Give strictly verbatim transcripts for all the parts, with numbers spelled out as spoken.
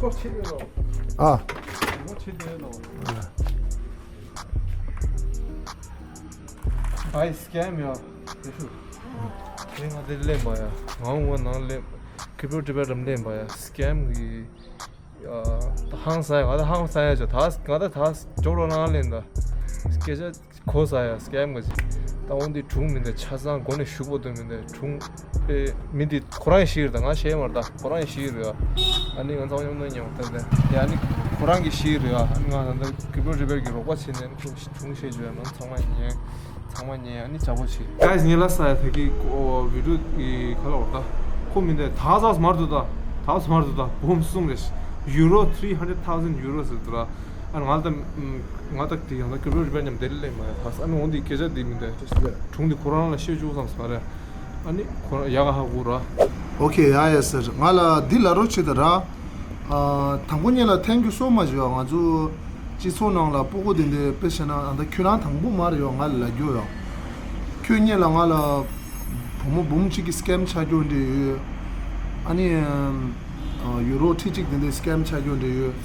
ཨ། བའི་སི་ཀེམ་ཡ། དེ་ཤུ། དེ་ང་དེ་ལེན་པ་ཡ། ང་ངོ་ནང་ལེན། ཁི་པོ་ཏི་པེ་རམ་ལེན་པ་ཡ། སི་ཀེམ་གི། ཡ། ད་ཧང་སང་ཡ། ང་ད་ཧང་སང་ཡ་ཅོ། ད་ང་ད་ད་ཇོག་རོ་ནང་ལེན་ད། སྐད་ཆ་གོ་ས་ཡ་སི་ཀེམ་གི་ཅི། ད་འོ་འདི་གྲུང་མི་འདི་ཆ་ཚང་སྒོ་ནས་ཞུགས་པ་དུ་མི་འདི་གྲུང་པའི་མི་འདི་ཁོ་རང་ཤི་རེད། ད་ང་ཤེས་མ་རེད། ད་ཁོ་རང་ཤི་རེད་ཡ། ཨ་ནི་ང་ཚང་མཉམ་ན་མཉམ་ད་ད་ཡ། ཨ་ནི་ཁོ་རང་གི་ཤི་རེད་ཡ། ཨ་ནི་ང་ད་ད་ཁི་པོ་ཏི་པེ་གི་རོགས་པ་བྱས་ནས་ཁོ་གྲུང་ཤེས་བྱོས་ཡ། ནང་ཚང་མ་ཉན། ཚང་མ་ཉན། ཨ་ནི་ཅག་པོ་བྱེད། གྷའི་ཛི་ངས་ལབ་ས་ཡ་ད་གི་ཨོ་བི་ཌི་ཡོ་གི་ཁ་ལ་འོར་ད་ཁོ་མི་འདི་ད་ཟག་མར་དུ་ད་ད་ཟག་མར་དུ་ད་སྦོམ་གསུམ་རེད། ཡུ་རོ་three hundred thousand euro ཟེར་དུ་ར། ཨ་ང་ལ་ད་ང་ད་དེ་ཡང་ད་ཁི་པོ་ཏི་པེ་མཉམ་དེ་ལེན་མ་ཡ། ད་ཨ་ནི་འོ་འདི་སྐད་ཆ་འདི་མི་འདི་གྲུང་འདི་ཁོ་རང་ལ་བཤད་བཅུག་བསམ་ས་རེད། ཨ་ནི་ཁོ་རང་ཡག་ག་ཧ་གོ་ར། ཨོ་ཁེ་ཡ་ཡ་ཟེར། ང་ལ་འདི་ལ་རོ་ཆེ་ད་ར། ཨ། དང་པོ་ཉིད་ལ་thank you so much ཡོད། ང་ཚོ་སྤྱི་ཚོགས་ནང་ལ་སྤུ་གུ་དེ་འདྲ་དཔེ་བྱས་ན་ཨ་ད་ཁྱོད་རང་དང་པོ་མ་རེད་ཡོད། ང་ལ་ལབ་རྒྱུ་ཡོད། ཁྱོད་ཉིད་ལ་ང་ལ་བུ་མོ་འབུམ་གཅིག་གི་སི་ཀེམ་ཆགས་རྒྱུ་འདྲ་ཡོད། ཨ་ནི་ཨ་ཡུ་རོ་ཁྲི་གཅིག་དེ་འདྲ་སི་ཀེམ་ཆགས་རྒྱུ་འདྲ་ཡོད།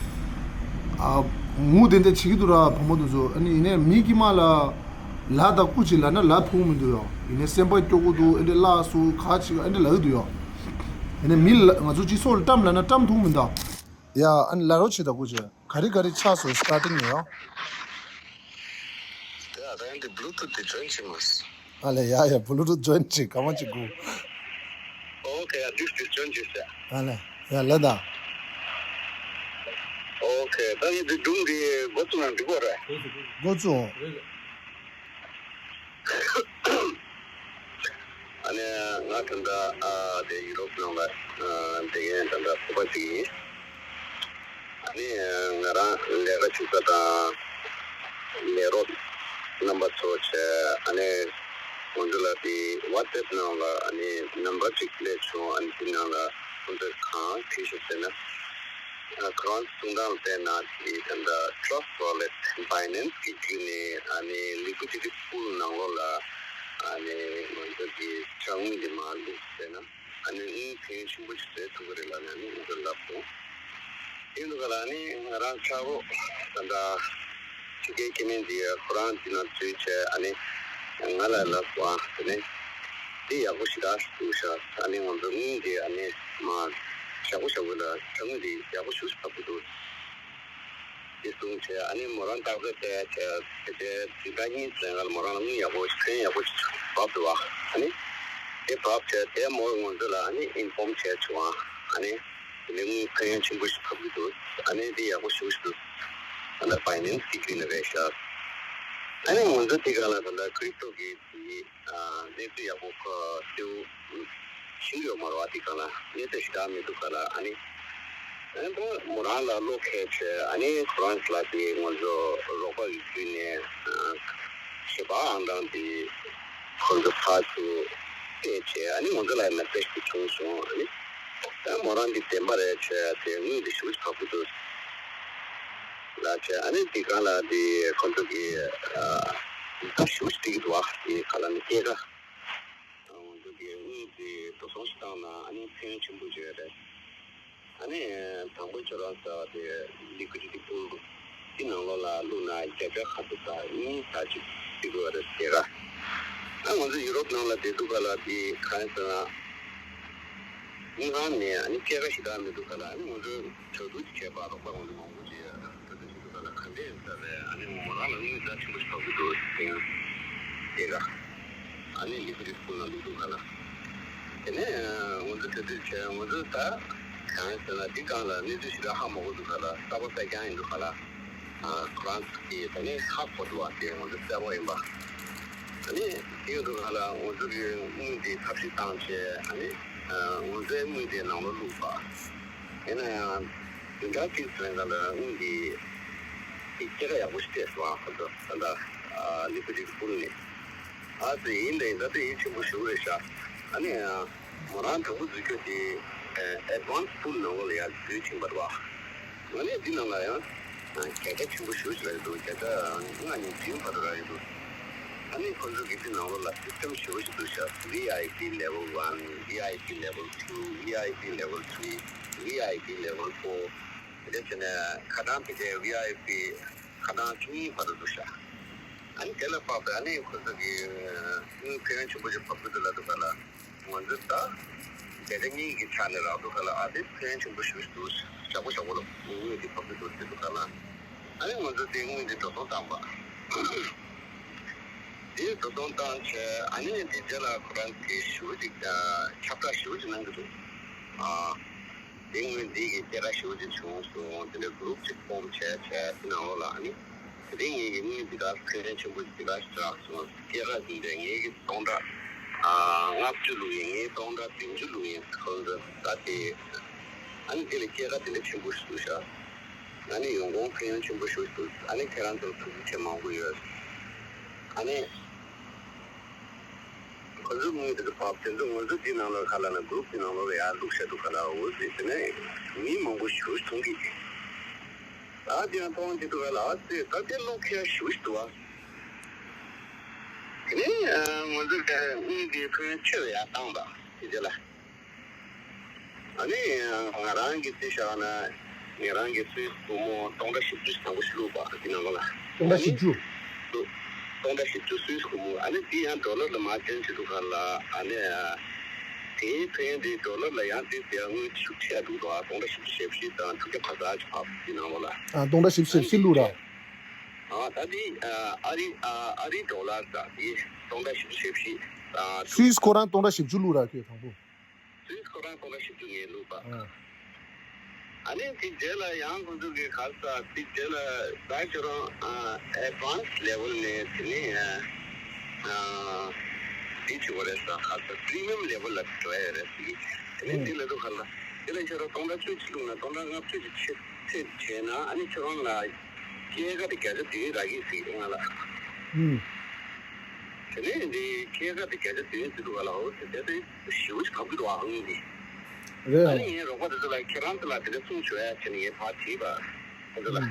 ཨ་ངུ་དེ་འདྲ་བྱེད་ཀྱི་འདུག་ར་བུ་མོ་དེ་ཚོ། ཨ་ནི་ཡིན་ནའི་མི་གི་མ་ལ་ལ་དང་སྐུ་མཁྱེན་ལབ་ན་ལབ་ཐུབ་མི་འདུག་ཡོད། ཡིན་ནའི་སེམས་པ་སྐྱོ་གི་འདུག། ཨེ་འདྲ་ལབ་སོང་ཁ་ཅིག་ཨེ་འདྲ་ལབ་ཀྱི་འདུག་ཡོད། ཡིན་ནའི་མི་ལ་ང་ཚོ་སྤྱི་ཚོགས་ལ་བཀྲམ་ལབ་ན་བཀྲམ་ཐུབ་མི་འདུག། ཡ། ཨ་ནི་ལབ་རོགས་བྱེད་ད་སྐུ་མཁྱེན། ག་རེ་ག་རེ་ཆགས་སོང་starting ནས་ཡང་། ཡ་ད་ཡང་འདི་Bluetooth དེ་join བྱེད་མ་སོང་། ཨ་ལས་ཡ་ཡ་Bluetooth join བྱེད་ག་མ་བྱེད་དགོས། Okay ཡ་this this join བྱེད་ཟེར། ཨ་ལས་ཡ་ལས་ད། Okay ད་ངས་འདི་སྒྲུང་འདི་འགོ་བཙུགས་ན་འགྲིག་གོ་རེད། འགོ་བཙུགས། ཨ་ནི་ང་ད་ལྟ་ཨ་དེ་ཡུ་རོབ་ནང་ལ་ཨ་བསྡད་མཁན་ད་ལྟ་བོད་པ་ཅིག་ཡིན། ཨ་ནི་ང་རང་ལས་ཀ་བྱེད་ས་དང་ལས་རོགས་རྣམ་པ་ཚོ་བྱས། ཨ་ནི་ང་ཚོ་ལ་དེ་WhatsApp ནང་ལ་ཨ་ནི་ནམ་བར་ཅིག་སླེབས་བྱུང་། ཨ་ནི་དེ་ནང་ལ་ཁོང་ཚོས་གང་བྲིས་ཤག་ཟེར་ན། ཁོ་རང་གསུང་སྟངས་བལྟས་ན་དེ་ད་ལྟ་Trust Wallet Binance གི་བརྒྱུད་ནས་ཨ་ནི་liquidity pool ནང་ལོགས་ལ་ཨ་ནི་ང་ཚོ་གི་དྲ་དངུལ་དེ་མར་བླུགས་ཟེར་ན། ཨ་ནི་དངུལ་ཕན་ཡོན་ཆེན་པོ་ཞིག་བཟོ་ཐུབ་ཀྱི་རེད་ལབ་ནས་ཨ་ནི་ང་ཚོར་ལབ་སོང་། དེ་འདུག་ག་ལ་ཨ་ནི་ང་རང་ཆག་རོགས་ད་ལྟ་ཕྱི་རྒྱལ་སྐྱེ་དམན་དེ་ཁོ་རང་དེ་ན་འཛུལ་བྱས་ཨ་ནི་ང་ལ་ལབ་སོང་། ཨ་དེ་ནས་དེ་ཡག་པོ་ཞིག་རག་འདུག་ཤག། ཨ་ནི་ང་ཚོ་དངུལ་དེ་ཨ་ནི་མ་ཞག་པོ་ཞག་པོ་ལ་དྲ་དངུལ་དེ་ཡག་པོ་ཞིག་བབས་ཀྱི་འདུག། དེ་གསུངས་བྱས་ཨ་ནི་མོ་རང་ཏག་ཏག་བལྟས་བྱས་དེ་རྗེས་དེ་ཟླ་གཉིས་ཙམ་ལ་མོ་རང་ལ་དངུལ་ཡག་པོ་ཕན་ཡག་པོ་བབས་འདུག་བ། ཨ་ནི་དེ་བབས་བྱས་དེ་མོ་ང་ཚོ་ལ་ཨ་ནི་ཨིན་ཕོམ་བྱས་བྱུང་བ། ཨ་ནི་དེ་ནས་དངུལ་ཕན་ཡོན་ཆེན་པོ་ཞིག་ཐོབ་ཀྱི་འདུག། ཨ་ནི་དེ་ཡག་པོ་ཞེ་པོ་ཞིག་འདུག། ཨ་ནི་Binance གི་བརྒྱུད་ནས་རེད་ཤག། ཨ་ནི་ང་ཚོ་དེ་ག་ལ་ད་ལྟ་ཀྲིབ་ཏོ་གི་དེ་གནས་ཚུལ་ཡག་པོ་ཁོ་གསལ་པོ་ཞིག་ཡོད་མ་རེད་བ། དེ་ག་ལ་གནས་ཚུལ་ཞེ་དྲག་མི་འདུག་ག་ལ། ཨ་ནི་ཨ་ནི་མོ་རང་ལ་བློ་ཁེལ་བྱས་ཨ་ནི་ཁོ་རང་ལ་དེ་ང་ཚོ་རོགས་པ་གི་བརྒྱུད་ནས་ཞེ་པ་ཨང་གྲངས་དེ་ཁོ་ཚོ་ཕར་ཚུར་སྤྲད་བྱས་ཨ་ནི་ང་ཚོ་ལ་མེ་སེཇ་དེ་བྱུང་སོང་། ཨ་ནི་ད་མོ་རང་འདི་བདེན་པ་རེད་བྱས་དེ་དངུལ་འདི་ཞེ་པོ་ཞིག་བབས་ཀྱི་འདུག་ལབ་བྱས། ཨ་ནི་འདི་གང་ལ་འདི་ཁོ་ཚོ་གི་ཨ་འདི་ཞེ་པོ་ཞིག་སྤྲད་ཀྱི་འདུག་བ། འདི་ག་ལ་ནི་སྐྱེད་ཀ་ང་ཚོ་གི་དངུལ་འདི་འགྲོ་སོང་ཞིག་བཏང་ན་ཨ་ནི་ཕན་ཡོན་ཆེན་པོ་ཅིག་ཡོད་རེད། ཨ་ནི་དང་པོ་ཁྱོད་རང་ཟེར་བ་དེ་liquidity pool དེ་ནང་ལོགས་ལ་བླུགས་ན་བརྒྱ་ཆ་ཁ་ཚོད་དང་གཉིས་དག་ཅིག་སྤྲད་དགོས་རེད་ཟེར་ག། ཨ་ང་ཚོ་ཡུ་རོབ་ནང་ལ་བསྡད་དུས་ག་ལ་དེ་གང་ཡིན་ཟེར་ན། དངུལ་ཁང་ནས་ཨ་ནི་སྐྱེད་ཀ་ཞེ་དྲག་མི་འདུག་ག་ལ། ཨ་ནི་ང་ཚོའི་གྲོས་བསྡུར་གྱི་ཁྱད་པར་རོགས་པ་ང་ཚོ་མང་པོ་ཅིག་གྲོས་བསྡུར་བྱེད་དུས་ག་ལ་ག་འདྲས་ཡིན་ས་རེད། ཨ་ནི་ང་མོ་རང་ལ་དངུལ་རྩ་ཆེན་པོ་ཞིག་ཐོབ་ཀྱི་འདུག་ཟེར་ཡང་སྐྱེད་ཀ་ཨ་ནི་liquidity pool ནང་བླུགས་འདུག་ག་ལ། དེ་ནས་ང་ཚོ་གྲོས་བསྡུར་བྱས། ང་ཚོ་ད་གང་ཡིན་ཟེར་ན་འདི་སྒང་ལ་གནས་ཚུལ་ཞེ་དྲག་ཧ་མ་གོ་འདུག་ག་ལ། གསར་པ་གསར་རྐྱང་ཡིན་འདུག་ག་ལ། ཁོ་རང་གིས་ད་ནི་ཧ་གོ་འདུག་བ། དེ་ང་ཚོ་གསལ་པོ་ཡིན་པ། ཨ་ནི་དེ་ཡོད་དུས་ག་ལ་ང་ཚོ་གི་དངུལ་དེ་ཐབས་ཤེས་བཏང་བྱས། ཨ་ནི་ང་ཚོའི་དངུལ་དེ་ནང་ལོགས་བླུགས་པ། ཡིན་ན་ཡང་བདུན་ཕྲག་གཅིག་ཙམ་ག་ལ་དངུལ་དེ་དེ་སྐྱེད་ཀ་ཡག་པོ་ཞིག་སྤྲད་སོང་། ཨ་ཁོ་ཚོ་ད་ལྟ་liquidity pool ནས། ཨ་ཙི་ཡིན་ད་ཡིན། ད་དེ་ཡིད་ཆེས་པོ་ཞུ་གི་རེད་ཤག། ཨ་ནི་མོ་རང་དང་པོ་འཛུལ་རྒྱུ་དེ་advance pool ནང་ལོགས་ལ་ཡར་འཛུལ་ཕྱིན་པ་རེད་བ། ཨ་ནི་འདི་ནང་ལ་ཡང་བརྒྱ་ཆ་ཆེན་པོ་ཞེ་པོ་ཞིག་རག་གི་འདུག། བརྒྱ་ཆ་ལྔ་ནས་བདུན་བར་དུ་རག་གི་འདུག། ཨ་ནི་ཁོ་ཚོ་གི་འདི་ནང་ལོགས་ལ་system ཞེ་པོ་ཞིག་འདུག་ཤག། V I P level one, V I P level two, V I P level three, V I P level four། དེ་བྱས་ནས་ཁ་གྲངས་དེ་གའི་ཝི་ཨའི་པི་ཁ་གྲངས་བཅུ་གཉིས་བར་དུ་འདུག་ཤག་ཨ་ནི་དེ་ལ་དཔག་པའི་ཨ་ནི་ཁོ་ཚོ་གི་དངུལ་ཕན་ཡོན་ཆེན་པོ་ཞིག་བབས་ཀྱི་འདུག་ལབ་འདུག་ག་ལ། ང་ཚོ་ད་བརྒྱ་ཆ་གཉིས་ཀྱི་ཆ་ནས་རག་འདུག་ག་ལ། ཨ་དེ་ཕན་ཡོན་ཆེན་པོ་ཞིག་འདུག་ཞག་པོ་ཞག་པོ་ལ་དངུལ་དེ་བབས་ཀྱི་འདུག་ཟེར་འདུག་ག་ལ། ཨ་ནི་ང་ཚོ་དེ་དངུལ་དེ་འགྲོ་སོང་བཏང་པ། དེ་འགྲོ་སོང་བཏང་བྱས་ཨ་ནི་དེ་རྗེས་ལ་ཁོ་རང་གིས་ཞུ་ཅིག་ཁྱབ་བསྒྲགས་ཞུ་ཅིག་གནང་གི་འདུག་ཨ། དེ་སྔོན་འདི་གི་སྐད་གྲགས་ཞེ་པོ་ཅིག་བྱུང་སོང་། དེ་འདྲའི་གུ་རུབ་ཅིག་ཕོམ་བྱས་བྱས་དེ་ནང་ལོགས་ལ་ཨ་ནི་དེ་རིང་ངེད་ཀྱི་དངུལ་འདི་ག་ཕན་ཆེན་པོ་འདི་ག་ཞིག་རག་སོང་། སྐད་གྲགས་འདི་འདྲའི་ངེད་ཀྱི་སྟོང་ཕྲག་ཨ་ལྔ་བཅུ་བླུགས་ཡིན། ངེད་སྟོང་ཕྲག་བདུན་ཅུ་བླུགས་ཡིན། ཁོང་ཚོ་ད་དེ་ཨ་ནི་དེ་ལ་སྐད་གྲགས་དེ་འདྲ་ཆེན་པོ་ཞིག་འདུག་ཤག་ཨ་ནི་ཡོང་ཁུངས་ཕན་ཡོན་ཆེན་པོ་ཞིག་འདུག་ཨ་ནི་ཁྱེད་རང་ཚོར་ཐུགས་རྗེ་ཆེ་མང་པོ་ཡོད། ཨ་ནི། ཁོ་ཚོ་དངུལ་དེ་ཚོ་ཕབ་དེ་ཚོ་ང་ཚོ་འདི་ནང་ལ་ག་ལ་ན་གུ་རུབ་འདི་ནང་ལ་ཡར་བླུགས་བཞག་འདུག་ག་ལ། འོ་ཟེར་དེ་ནས་མི་མང་པོ་ཞེ་པོ་མཐོང་གི། ད་དེ་ཡང་མཐོང་གི་འདུག་ག་ལ། ཨ་ཙི་ད་དེ་ཀློག་མཁན་ཞེ་པོ་ཞིག་འདུག་ཨ། དེ་ནས་ང་ཚོ་ག་དངུལ་དེ་ཕན་ཆེ་བ་ཡར་བཏང་པ་དེ་རྗེས་ལ། ཨ་ནི་ང་རང་གི་རྩིས་བཞག་ན་ང་རང་གི་སུད་སི་སྒོར་མོ་སྟོང་ཕྲག་བཞི་བཅུ་ཞིག་དང་པོ་ཞིག་བླུགས་པ་འདི་ནང་ལོགས་ལ། སྟོང་ཕྲག་བཞི་བཅུ། སྟོང་ཕྲག་བཞི་བཅུ་སུད་སི་སྒོར་མོ། ཨ་ནི་འདི་ཡང་ཌོ་ལར་ལ་མར་ཅན་ཅིག་འདུག་ག་ལ། ཨ་ནི་དེའི་ཕན་དེ་ཌོ་ལར་ལ་ཡང་དེ་དེ་དངུལ་ཤུགས་ཆེ་འདུག་དོ། སྟོང་ཕྲག་བཞི་བཅུ་ཞེ་བཞི་དང་དྲུག་བརྒྱ་གོ་ས་ཅིག་བབས་འདི་ནང་ལོགས་ལ། ཨ་སྟོང་ཕྲག་བཞི་བཅུ་ཞེ་བཞི་བླུགས་ར། ཨ་ད་འདི་ཨ་རི་ཨ་ཨ་རི་ཌོ་ལར་ད་འདི་སྟོང་ཕྲག་བཞི་བཅུ་ཞེ་བཞི་དང་། སུད་སི་ཁོ་རང་སྟོང་ཕྲག་བཞི་བཅུ་བླུགས་ར་ཁྱོད་དང་པོ། སུད་སི་ཁོ་རང་སྟོང་ཕྲག་བཞི་བཅུ་ངས་བླུགས་པ། ཨ། ཨ་ནི་དེ་རྗེས་ལ་ཡང་ཁོང་ཚོ་གི་ག་ས་དེ་རྗེས་ལ་ད་ཁྱོད་རང་ཨ་ཨེ་ཌི་ཝན་སི་ལེ་ཝལ་ནས་དེ་ནས་ཨ་ཨ་དེ་བྱེད་དགོས་རེད་ས། ག་ས་པི་རི་མི་ཡམ་ལེ་ཝལ་ལ་འགྲོ་ཡ་རེད་ཟེར་གི། དེ་ནས་དེ་ལ་དུ་ག་ལ་དེ་ལ་ཁྱོད་རང་སྟོང་ཕྲག་བཅུ་གཅིག་བླུགས་ན་སྟོང་ཕྲག་ལྔ་བཅུ་གི་ཆེད་ཚད་བྱས་ན་ཨ་ནི་ཁྱོད་རང་ལ་སྐྱེད་ཀ་དེ་བརྒྱ་ཆ་བདུན་རག་གི་ཟེར་གི་ང་ལ། ཨུམ། དེ་ནས་འདི་ཁྱེད་ཀ་དེ་བརྒྱ་ཆ་བདུན་ཟེར་འདུག་ག་ལ། འོ་ཟེར་དེ་དེ་ཞེ་པོ་ཞིག་བབས་ཀྱི་འདུག་ཨ་ཧོང་འདི། རེད་ཨ། ཨ་ནི་ངའི་རོགས་པ་དེ་ཚོ་ལ་ཁྱེད་རང་ཚོ་ལ་དེ་འདྲ་གསུང་བྱོས་ཡ་བྱས་ནས་ངས་ཕར་དྲིས་པ། ཁོ་ཚོ་ལ། ཨུམ།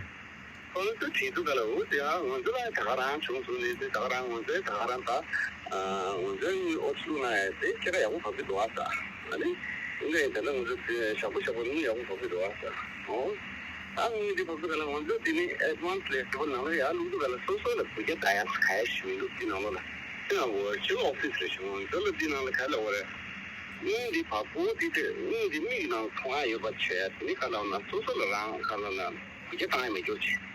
ཁོ་ཚོ་དྲིས་འདུག་ག་ལ། འོ་ཟེར་ཨ་ང་ཚོ་ལ་ད་ག་རང་བྱུང་སོང་ནས་ཟེར། ད་ག་རང་ང་ཚོའི་ད་ག་རང་ད་ང་ཚོའི་དངུལ་ཨོ་ཚུགས་ན་ཡ་ཟེར། ཁྱེད་ཀ་ཡག་པོ་བབས་ཀྱི་འདུག་ཨ་ཟེར། ཨ་ནི་འདི་འདྲ་ཡིན་ད་ལ་ང་ཚོ་ཞག་པོ་ཞག་པོ་དངུལ་ཡག་པོ་བབས་ཀྱི་འདུག་ཨ་ཟེར། ཨོ། ད་དངུལ་འདི་བབས་ཀྱི་ག་ལ་ང་ཚོ་འདི་ནི་ཨེ་ཌི་ཝན་སི་ལེ་ཝལ་ནང་ལ་ཡར་བླུགས་འདུག་ག་ལ། སོ་སོ་ལ་བུ་རྒྱ་ད་ཡང་ག་ཡ་ཞུ་མི་འདུག་འདི་ནང་ལོགས་ལ། དེ་ཡང་ཝར་ཅུ་ཨལ་ཨོ་ཕི་སི་རེད་ཞུ། ང་ཚོ་ལ་འདི་ནང་ལ་ག་ལ་བ་རེད། དངུལ་འདི་བབས་པོ་འདི་དེ་དངུལ་འདི་མིག་ནང་མཐོང་ཡ་ཡོད་པ་བྱས་དེ་ནི་ག་ལ་ན་སོ་སོ་ལ་རང་ག་ལ་ན་བུ་རྒྱ་བཏང་ཡ་མེད་རྒྱུ་བྱས།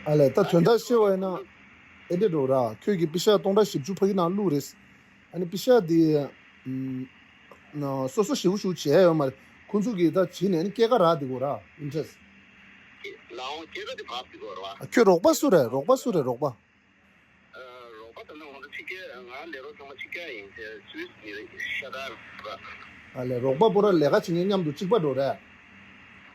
ཨ་ལས་ད་དོན་དག་ཤེས་པ་ཡིན་ན་ཨེ་འདྲ་འགྲོ་ར། ཁྱོད་ཀྱི་པི་ཤ་སྟོང་ཕྲག་བཞི་བཅུ་ཕ་གི་ནང་བླུགས་རེད། ཨ་ནི་པི་ཤ་དེ་ཨུམ། ན་སོ་སོ་ཞེ་པོ་ཞེ་པོ་བྱས་ཡོད་མ་རེད། ཁོང་ཚོ་གིས་ད་བྱས་ནས་ཨ་ནི་སྐྱེད་ཀ་རག་དེ་གོ་ར་ཨིན་ཊི་རེ་སི། ལའང་སྐྱེད་ཀ་དེ་བབས་དེ་གོ་ར་བ། ཨ་ཁྱོད་རོགས་པ་སུ་རེད། རོགས་པ་སུ་རེད། རོགས་པ། ཨ་རོགས་པ་ད་ནི་ང་ཚོ་ཕྱི་རྒྱལ་ང་ལས་རོགས་ཚང་མ་ཕྱི་རྒྱལ་ཡིན་ཟེར། སུད་སི་ནས་ཤ་སྟག་ར། ཨ་ལས་རོགས་པ་པོ་ར་ལས་ཀ་བྱེད་མཁན་མཉམ་དུ་གཅིག་པ་འགྲོ་རེད།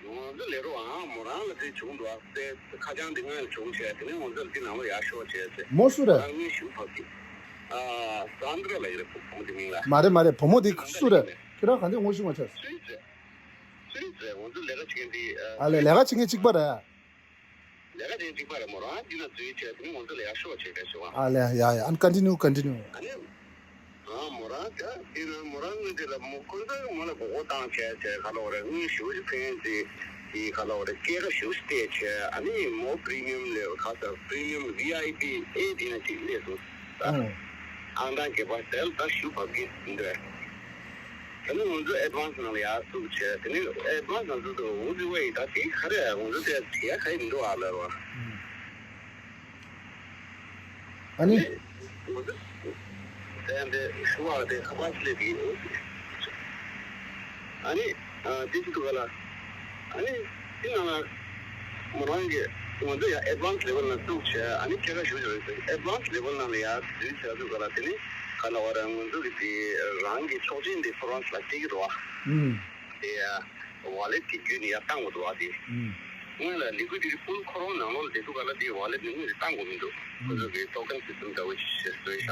ང་ཚོ་ལས་རོགས་ཨང་མོ་རང་ལ་དེ་བྱུང་འདུག་ཨ། དེ་ཁ་བྱང་འདི་སྔོན་ལ་བྱུང་བྱས་དེ་ནས་ང་ཚོ་ལ་འདི་ནང་ལ་ཡར་ཤོག་བྱས་ཟེར། མོ་སུ་རེད། ང་དངུལ་ཞིག་ཕབ་ཀྱི། ཨ་སཱན་དྲ་ལབ་ཀྱི་རེད། བུ་བུ་མོ་དེ་མིང་ལ། མ་རེད་མ་རེད། བུ་མོ་དེ་སུ་རེད། ཁྱོད་རང་ག་འདྲ་ངོ་ཤེས་མ་ཆགས། སུད་སི་རེད། སུད་སི་རེད། ང་ཚོ་ལས་ཀ་བྱེད་མཁན་དེ་ཨ། ཨ་ལས་ལས་ཀ་བྱེད་མཁན་གཅིག་པ་རེད། ལས་ཀ་དེ་གཅིག་པ་རེད། མོ་རང་འདི་ན་འཛུལ་བྱས་དེ་ནས་ང་ཚོ་ལ་ཡར་ཤོག་བྱས་བྱས་བྱུང་བ། ཨ་ལས་ཡ་ཡ། ཨ་ནི་ཀོན་ཊི་ནིའུ་ཀོན་ཊི་ནིའུ། ཨ་ནི། ཨ་མོ་རང་ད་དེ་ན་མོ་རང་དངུལ་དེ་ལ་མོ་ཁོ་ཚོས་མོ་ལ་མགོ་སྐོར་བཏང་བྱས་བྱས་ག་ལ་བ་རེད། དངུལ་ཞེ་པོ་ཅིག་ཕན་ཡོན་དེ་དེ་ག་ལ་བ་རེད། སྐྱེད་ཀ་ཞེ་པོ་ཅིག་སྤྲད་བྱས། ཨ་ནི་མོ་པི་རི་མི་ཡམ་ལེ་ཝལ་ག་ས་པི་རི་མི་ཡམ་ཝི་ཨའི་པི་ཨེ་དེ་ན་ཅིག་སླེབས་སོང་། ཨང་། ཨང་གྲངས་བརྒྱད་པ་དེ་ལ་ད་ཞུ་བབས་ཀྱི་འདུག་ད་ནི་ང་ཚོ་ཨེ་ཌི་ཝན་སི་ནང་ལ་ཡར་བཙུགས་བྱས། དེ་ནས་ཨེ་ཌི་ཝན་སི་ནང་བཙུགས་དུས་འུ་ཚོ་ཝེ་ད་དེ་ག་རེ་ང་ཚོ་དེ་དེ་ཡ་ག་ཡི་མི་འདུག་ཨ་ལ་རོ། ཨ་ནི། ང་ཚོ་དེ་འདི་ཞུ་བ་དེ་ཁ་པར་སླེབས་ཀྱི་ཡོད། ཨ་ནི། ཨ་དེ་ཅི་འདུག་ག་ལ། ཨ་ནི་དེ་ནང་ལ་མོ་རང་གིས་ང་ཚོ་ཡང་ཨེ་ཌི་ཝན་སི་ལེ་ཝལ་ལ་བཙུགས་བྱས། ཨ་ནི་སྐྱེད་ཀ་ཞུ་ཞུ་རེད་ཟེར། ཨེ་ཌི་ཝན་སི་ལེ་ཝལ་ནང་ལ་ཡར་འཛུལ་བྱས་འདུག་ག་ལ། དེ་ནི་ག་ལ་བ་ར་ང་ཚོ་གི་དེ་རང་གི་ཆོག་མཆན་དེ་ཕོ་རན་སི་ལ་སྐྱེལ་གྱི་འདུག་བ། ཨུམ། དེ་ཡ་ཝ་ལེ་ཊི་གི་བརྒྱུད་ནས་ཡར་བཏང་དགོས་འདུག་བ་དེ། ཨུམ། སྔོན་ལ་ལི་ཀུའི་ཌི་པུལ་ཁོ་རང་ནང་ལོགས་ལ་བསྡད་འདུག་ག་ལ། དེ་ཝ་ལེ་ཊི་ནས་དངུལ་དེ་བཏང་དགོས་མི་འདུག་ཁོ་ཚོ་གི་ཊོ་ཀན་སིས་ཊམ་འདྲ་བོ་ཞིག་བཟོས་ཤག་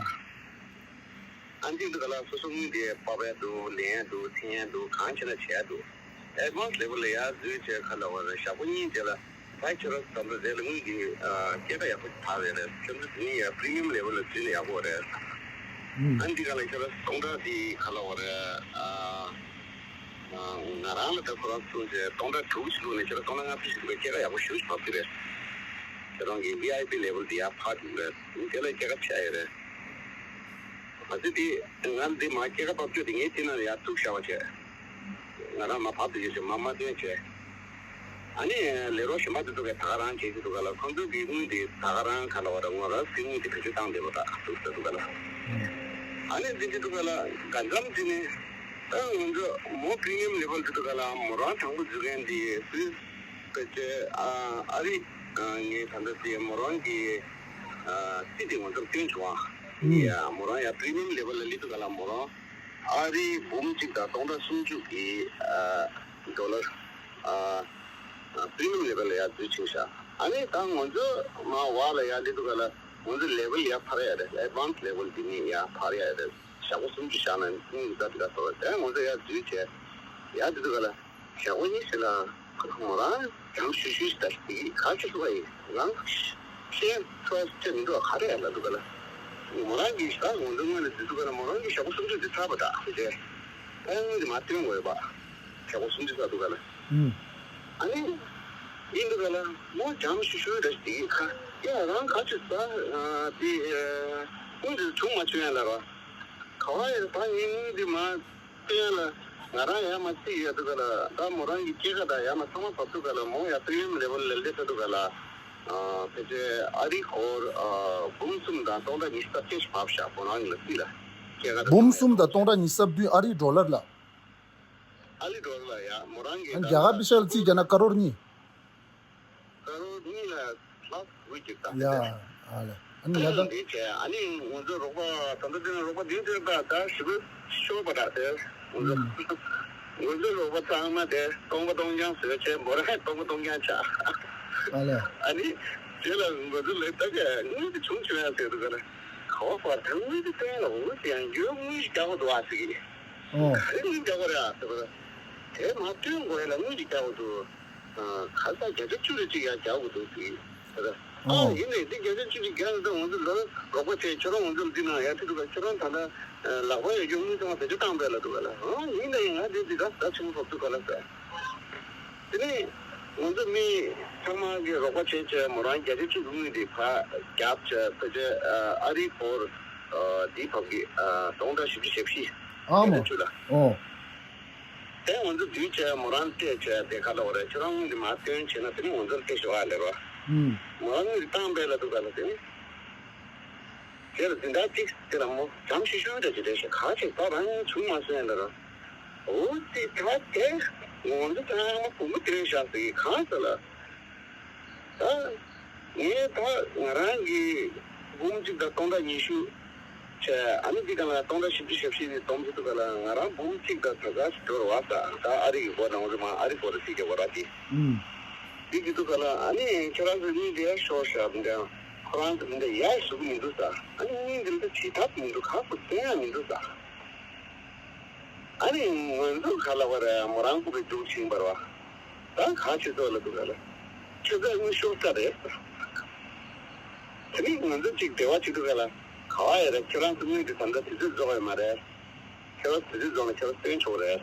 ཨ་འདི་འདི་ག་ལ་སོ་སོ་དངུལ་དེ་ཕབ་ཡ་འདུག་ལེན་ཡ་འདུག་འཐེན་ཡ་འདུག་གང་བྱེད་ན་བྱེད་ཡ་འདུག་ཨེ་ཌི་ཝན་སི་ལེ་ཝལ་ལ་ཡར་འཛུལ་བྱས་ག་ལ་བ་རེད། ཞག་པོ་གཉིས་རྗེས་ལ་ཕའི་ཁྱོད་རང་ཚོ་ད་ལྟ་རེད་ལ་དངུལ་གྱི་སྐྱེད་ཀ་ཡག་པོ་ཞིག་བབས་ཡོད་རེད། ཁྱོད་ཚོ་དེ་ནས་ཡར་པི་རི་མི་ཡམ་ལེ་ཝལ་ལ་འཛུལ་ན་ཡག་པོ་རེད། ཨ་འདི་ག་ལ་ཁྱོད་རང་ཚོ་སྟོང་ཕྲག་དེ་ག་ལ་བ་རེད། ང་རང་ལ་ད་ཁོ་རང་གསུངས་བྱས་སྟོང་ཕྲག་དྲུག་ཅིག་བླུགས་ནས་ཁྱེད་རང་སྟོང་ཕྲག་ལྔ་བཅུ་ཞིག་བླུགས་པའི་སྐྱེད་ཀ་ཡག་པོ་ཞེ་པོ་ཞིག་བབས་ཀྱི་རེད། ཁྱེད་རང་གི་ཝི་ཨའི་པི་ལེ་ཝལ་དེ་ཡར་འཕར་གྱི་རེད། དེ་ལ་སྐྱེད་ཀ་ཆག་ཡོད་རེད། མ་ཟད་དེ་ང་འདི་མ་སྐྱེད་ཀ་བབས་ཚོད་དེ་ངས་དེ་ནང་ལ་ཡར་བཙུགས་བཞག་པ་བྱས། ང་རང་མ་བབས་དེ་བྱས་བྱས་མ་མ་སྟོན་བྱས། ཨ་ནི་ལས་རོགས་གཞན་པ་དེ་ཚོ་གས་ད་ག་རང་བྱེད་ཀྱི་འདུག་ག་ལ། ཁོང་ཚོ་གི་དངུལ་དེ་ད་ག་རང་ག་ལ་བ་ར་ངོ་རང་སྲིད་དངུལ་དེ་བེད་སྤྱོད་བཏང་བསྡད་པ་ར་འདུག་ཟེར་འདུག་ག་ལ། ཨ་ནི་འདི་འདི་འདུག་ག་ལ་ག་འཇམ་དེ་ནི་ད་ང་ཚོ་མོ་པི་རི་མི་ཡམ་ལེ་ཝལ་དེ་འདུག་ག་ལ། མོ་རང་དང་པོ་འཛུལ་མཁན་དེ་སུད་སི་ཕལ་ཆེར་ཨ་རི་ངའི་ད་ལྟ་དེ་མོ་རང་གི་སྲིད་དེ་ང་ཚོར་བཏོན་བྱུང་བ། ཡ་མོ་རང་ཡ་པི་རི་མི་ཡམ་ལེ་ཝལ་ལ་སླེབས་འདུག་ག་ལ། མོ་རང་ཨ་རི་འབུམ་གཅིག་དང་སྟོང་ཕྲག་སུམ་ཅུ་གི་ཌོ་ལར། པི་རི་མི་ཡམ་ལེ་ཝལ་ལ་ཡར་འཛུལ་ཕྱིན་ཤག་ཨ་ནི་ད་ང་ཚོ་མ་བ་ལ་ཡར་སླེབས་འདུག་ག་ལ། ང་ཚོ་ལེ་ཝལ་ཡར་འཕར་ཡ་རེད། ཨེ་ཌི་ཝན་སི་ལེ་ཝལ་འདི་ནས་ཡར་འཕར་ཡ་རེད། ཞག་པོ་སུམ་ཅུ་བཞག་ན་ནི་ད་དེ་ག་ཐོབ་རེད། དེ་ང་ཚོ་ཡར་འཛུལ་བྱས་ཡར་འདི་འདུག་ག་ལ། ཞག་པོ་གཉིས་ཟིན་ལ་ཁོ་ཚོ་མོ་རང་གྱང་ཤུ་ཤུ་ཞིག་ད་ཞིག་ག་ཅི་ཐུབ་པ་ཡིན་རང་ཤེས་ཐུབ་པ་ཅི་མི་འདུག་ག་རེ་ལ་འདུག་ག་ལ། མོ་རང་གིས་ད་ང་ཚོ་སྔོན་ལ་འདི་འདུག་ག་ལ། མོ་རང་གིས་ཞག་པོ་སུམ་ཅུ་འདི་ཚར་བ་འདྲ་ཟེར་བྱས་ཨ་ནི་འདི་མ་སྟོན་དགོས་པ། ཞག་པོ་སུམ་ཅུ་ཚར་འདུག་ག་ལ། ཨ་ནི་ཡིན་འདུག་ག་ལ། མོ་གྱང་ཤུ་ཤུ་འདྲ་ཞིག་གི་ཁ་ཡ་རང་ག་ཅི་ཟ་དེ་དངུལ་འདི་བྱུང་མ་བྱུང་ཡ་ལ་ར་ག་བ་ཡ་ད་ངའི་དངུལ་འདི་མ་སྟོན་ལ། ང་རང་ཡར་མར་རྩིས་ཡོད་འདུག་ག་ལ། ད་མོ་རང་གི་སྐྱེད་ཀ་དང་ཡར་མར་ཚང་མ་བབས་འདུག་ག་ལ། མོ་ཡར་པི་རི་མི་ཡམ་ལེ་ཝལ་ལ་སླེབས་འདུག་ག་ལ། ཨ་ཕལ་ཆེར་ཨ་རི་སྒོར་ཨ་འབུམ་གསུམ་དང་སྟོང་ཕྲག་ཉི་ཤུ་རྩ་བརྒྱད་ཞིག་བབས་ཤག་མོ་རང་གི་ལ་རྩིས་ལ། སྐྱེད་ཀ་དང་འབུམ་གསུམ་དང་སྟོང་ཕྲག་ཉི་ཤུ་རྩ་བདུན་ཨ་རིའི་ཌོ་ལར་ལ། ཨ་རིའི་ཌོ་ལར་ལ་ཡ་མོ་རང་གི་ཨ་ད་རྒྱ་གར་པེ་ཤ་ལ་རྩིས་བྱས་ན་ཀ་རོར་གཉིས། ཀ་རོར་གཉིས་ལ་ལྷག་དགུ་གཅིག་དང་ཡ་ཨ་ལས། ཨ་ནི་ཡ་ད་འདི་བྱས་ཨ་ནི་ང་ཚོ་རོགས་པ་ད་ལྟ་འདི་ནས་རོགས་པ་འདི་འདིར་ད་ད་ཞི་བོ་ཤོར་བ་འདྲ་དེ་ང་ཚོ་ང་ཚོ་རོགས་པ་ཚང་མ་དེ་སྟོང་པ་སྟོང་རྐྱང་བཟོས་བྱས་མོ་རང་སྟོང་པ་སྟོང་རྐྱང་ཆགས། ཨ་ལས། ཨ་ནི་དེ་ལ་ང་ཚོ་ལས་ད་ག་དངུལ་དེ་བྱུང་བྱུང་ཡ་ཟེར་འདུག་ག་ལ། ག་བ་བར་ད་དངུལ་དེ་བཏོན་ལ་འོ་དེ་ཡང་འགྱོད་དངུལ་ཞིག་རྒྱག་དགོས་འདུག་ཨ་ཟེར་གི། ཨོ་ག་རེ་དངུལ་རྒྱག་དགོས་རེད་ཨ་ཟེར་བ། དེ་མ་བཏོན་དགོས་ཡ་ལ་དངུལ་ཞིག་རྒྱག་དགོས་འདུག་ཁ་ས་བརྒྱ་ཆ་བཅུ་རེ་གཅིག་ཡར་རྒྱག་དགོས་འདུག་ཟེར་གི། ཨ་ཨོ་ཡིན་ནའི་འདི་བརྒྱ་ཆ་བཅུ་གཅིག་རྒྱག་ན་ད་ང་ཚོ་ལོ་རོགས་པ་བྱས་ཁྱོད་རང་ང་ཚོ་ལ་འདི་ནང་ཡར་ཁྲིད་འདུག་ག་ཁྱོད་རང་ད་ལྟ་ལག་པ་ཡོད་རྒྱུ་དངུལ་ཚང་མ་བེད་སྤྱོད་བཏང་པས་ལ་འདུག་ག་ལ། ཨང་ཡིན་ནའི་ང་འདི་འདི་ག་ད་ཆུང་ཐོབ་འདུག་ག་ལ་ཟེར། དེ་ནས་ང་ཚོ་མི་ཚང་མ་གི་རོགས་པ་བྱས་བྱས་མོ་རང་བརྒྱ་ཆ་བཅུ་དངུལ་འདི་ཕར་རྒྱབ་བྱས་ཕལ་ཆེར་ཨ་རི་སྒོར་འདི་བབས་ཀྱི་སྟོང་ཕྲག་བཞི་བཅུ་ཞེ་བཞི་ཨ་མོ་བརྒྱ་ཆ་བཅུ་ལ། ཨོ། དེ་ང་ཚོ་བསྡུས་བྱས་མོ་རང་སྤྲད་བྱས་དེ་ག་ལ་བ་རེད། ཁྱོད་རང་དངུལ་འདི་མར་བཏོན་བྱས་ན་དེ་ནི་ང་ཚོར་སྤྲད་ཤོག་ཨ་ལེ་རོ། ཨུམ། མོ་རང་དངུལ་འདི་བཏང་པས་ལ་འདུག་ག་ལ་དེ་ནི། དེ་ལ་འཛིན་བདག་གཅིག་དེ་ལ་མོ་འཇམ་ཤུ་ཤུ་འདྲ་ཅིག་རེད་ཤག་ག་ཅིག་ད་རང་ཉིད་བྱུང་མ་སོང་ཡ་ལ་རོ། འོ་དེ་ད་དེ་ང་ཚོ་ཚང་མ་བུ་མོ་དེ་རེད་ཤག་ཟེར་གི་གང་ཟེར་ལ། ད་ངས་ད་ང་རང་གི་འབུམ་གཅིག་དང་སྟོང་ཕྲག་ཉི་ཤུ་བྱས་ཨ་ནི་འདི་ག་ལ་སྟོང་ཕྲག་བཞི་བཅུ་ཞེ་བཞི་ནི་སྟོང་ཕྲག་དུ་ག་ལ་ང་རང་འབུམ་གཅིག་དང་ད་ག་ཞིག་འགྲོ་ར་བ་ས་ད་ཨ་རི་གི་སྒོ་ནང་ཚོ་མ་ཨ་རི་སྒོ་ར་སྲིད་རྒྱ་བ་ར་དེ་ཨུམ། འདི་གི་དུ་ག་ལ་ཨ་ནི་ཁྱོད་རང་ཚོ་གཉིས་དེ་ཤོར་ཤག་འདི་ཁོ་རང་ཚོ་འདི་ཡ་ཞུ་གི་མི་འདུག་ས། ཨ་ནི་གཉིས་འདི་ལ་བྱེད་ཐབས་མི་འདུག་ག་གོ་བསྟན་ཡ་མི་འདུག་ས། ཨ་ནི་ང་ཚོ་ག་ལ་བ་རེད། མོ་རང་སྐུ་པའི་འདུག་ཕྱིན་པར་བ། ད་ག་ཆེ་ཚོགས་ལ་འདུག་ག་ལ། ཁྱོད་ཚོ་དངུལ་ཤོར་ས་རེད། དེ་ནི་ང་ཚོ་གཅིག་འབྲེལ་བ་བྱེད་འདུག་ག་ལ། ག་བ་ཡ་རེད། ཁྱོད་རང་ཚོ་དངུལ་དེ་ད་ལྟ་དུས་ཚོད་རྫོགས་ཡོད་མ་རེད། ཁྱོད་རང་དུས་ཚོད་རྫོགས་ན་ཁྱོད་རང་སྟོན་ཆོག་རེད།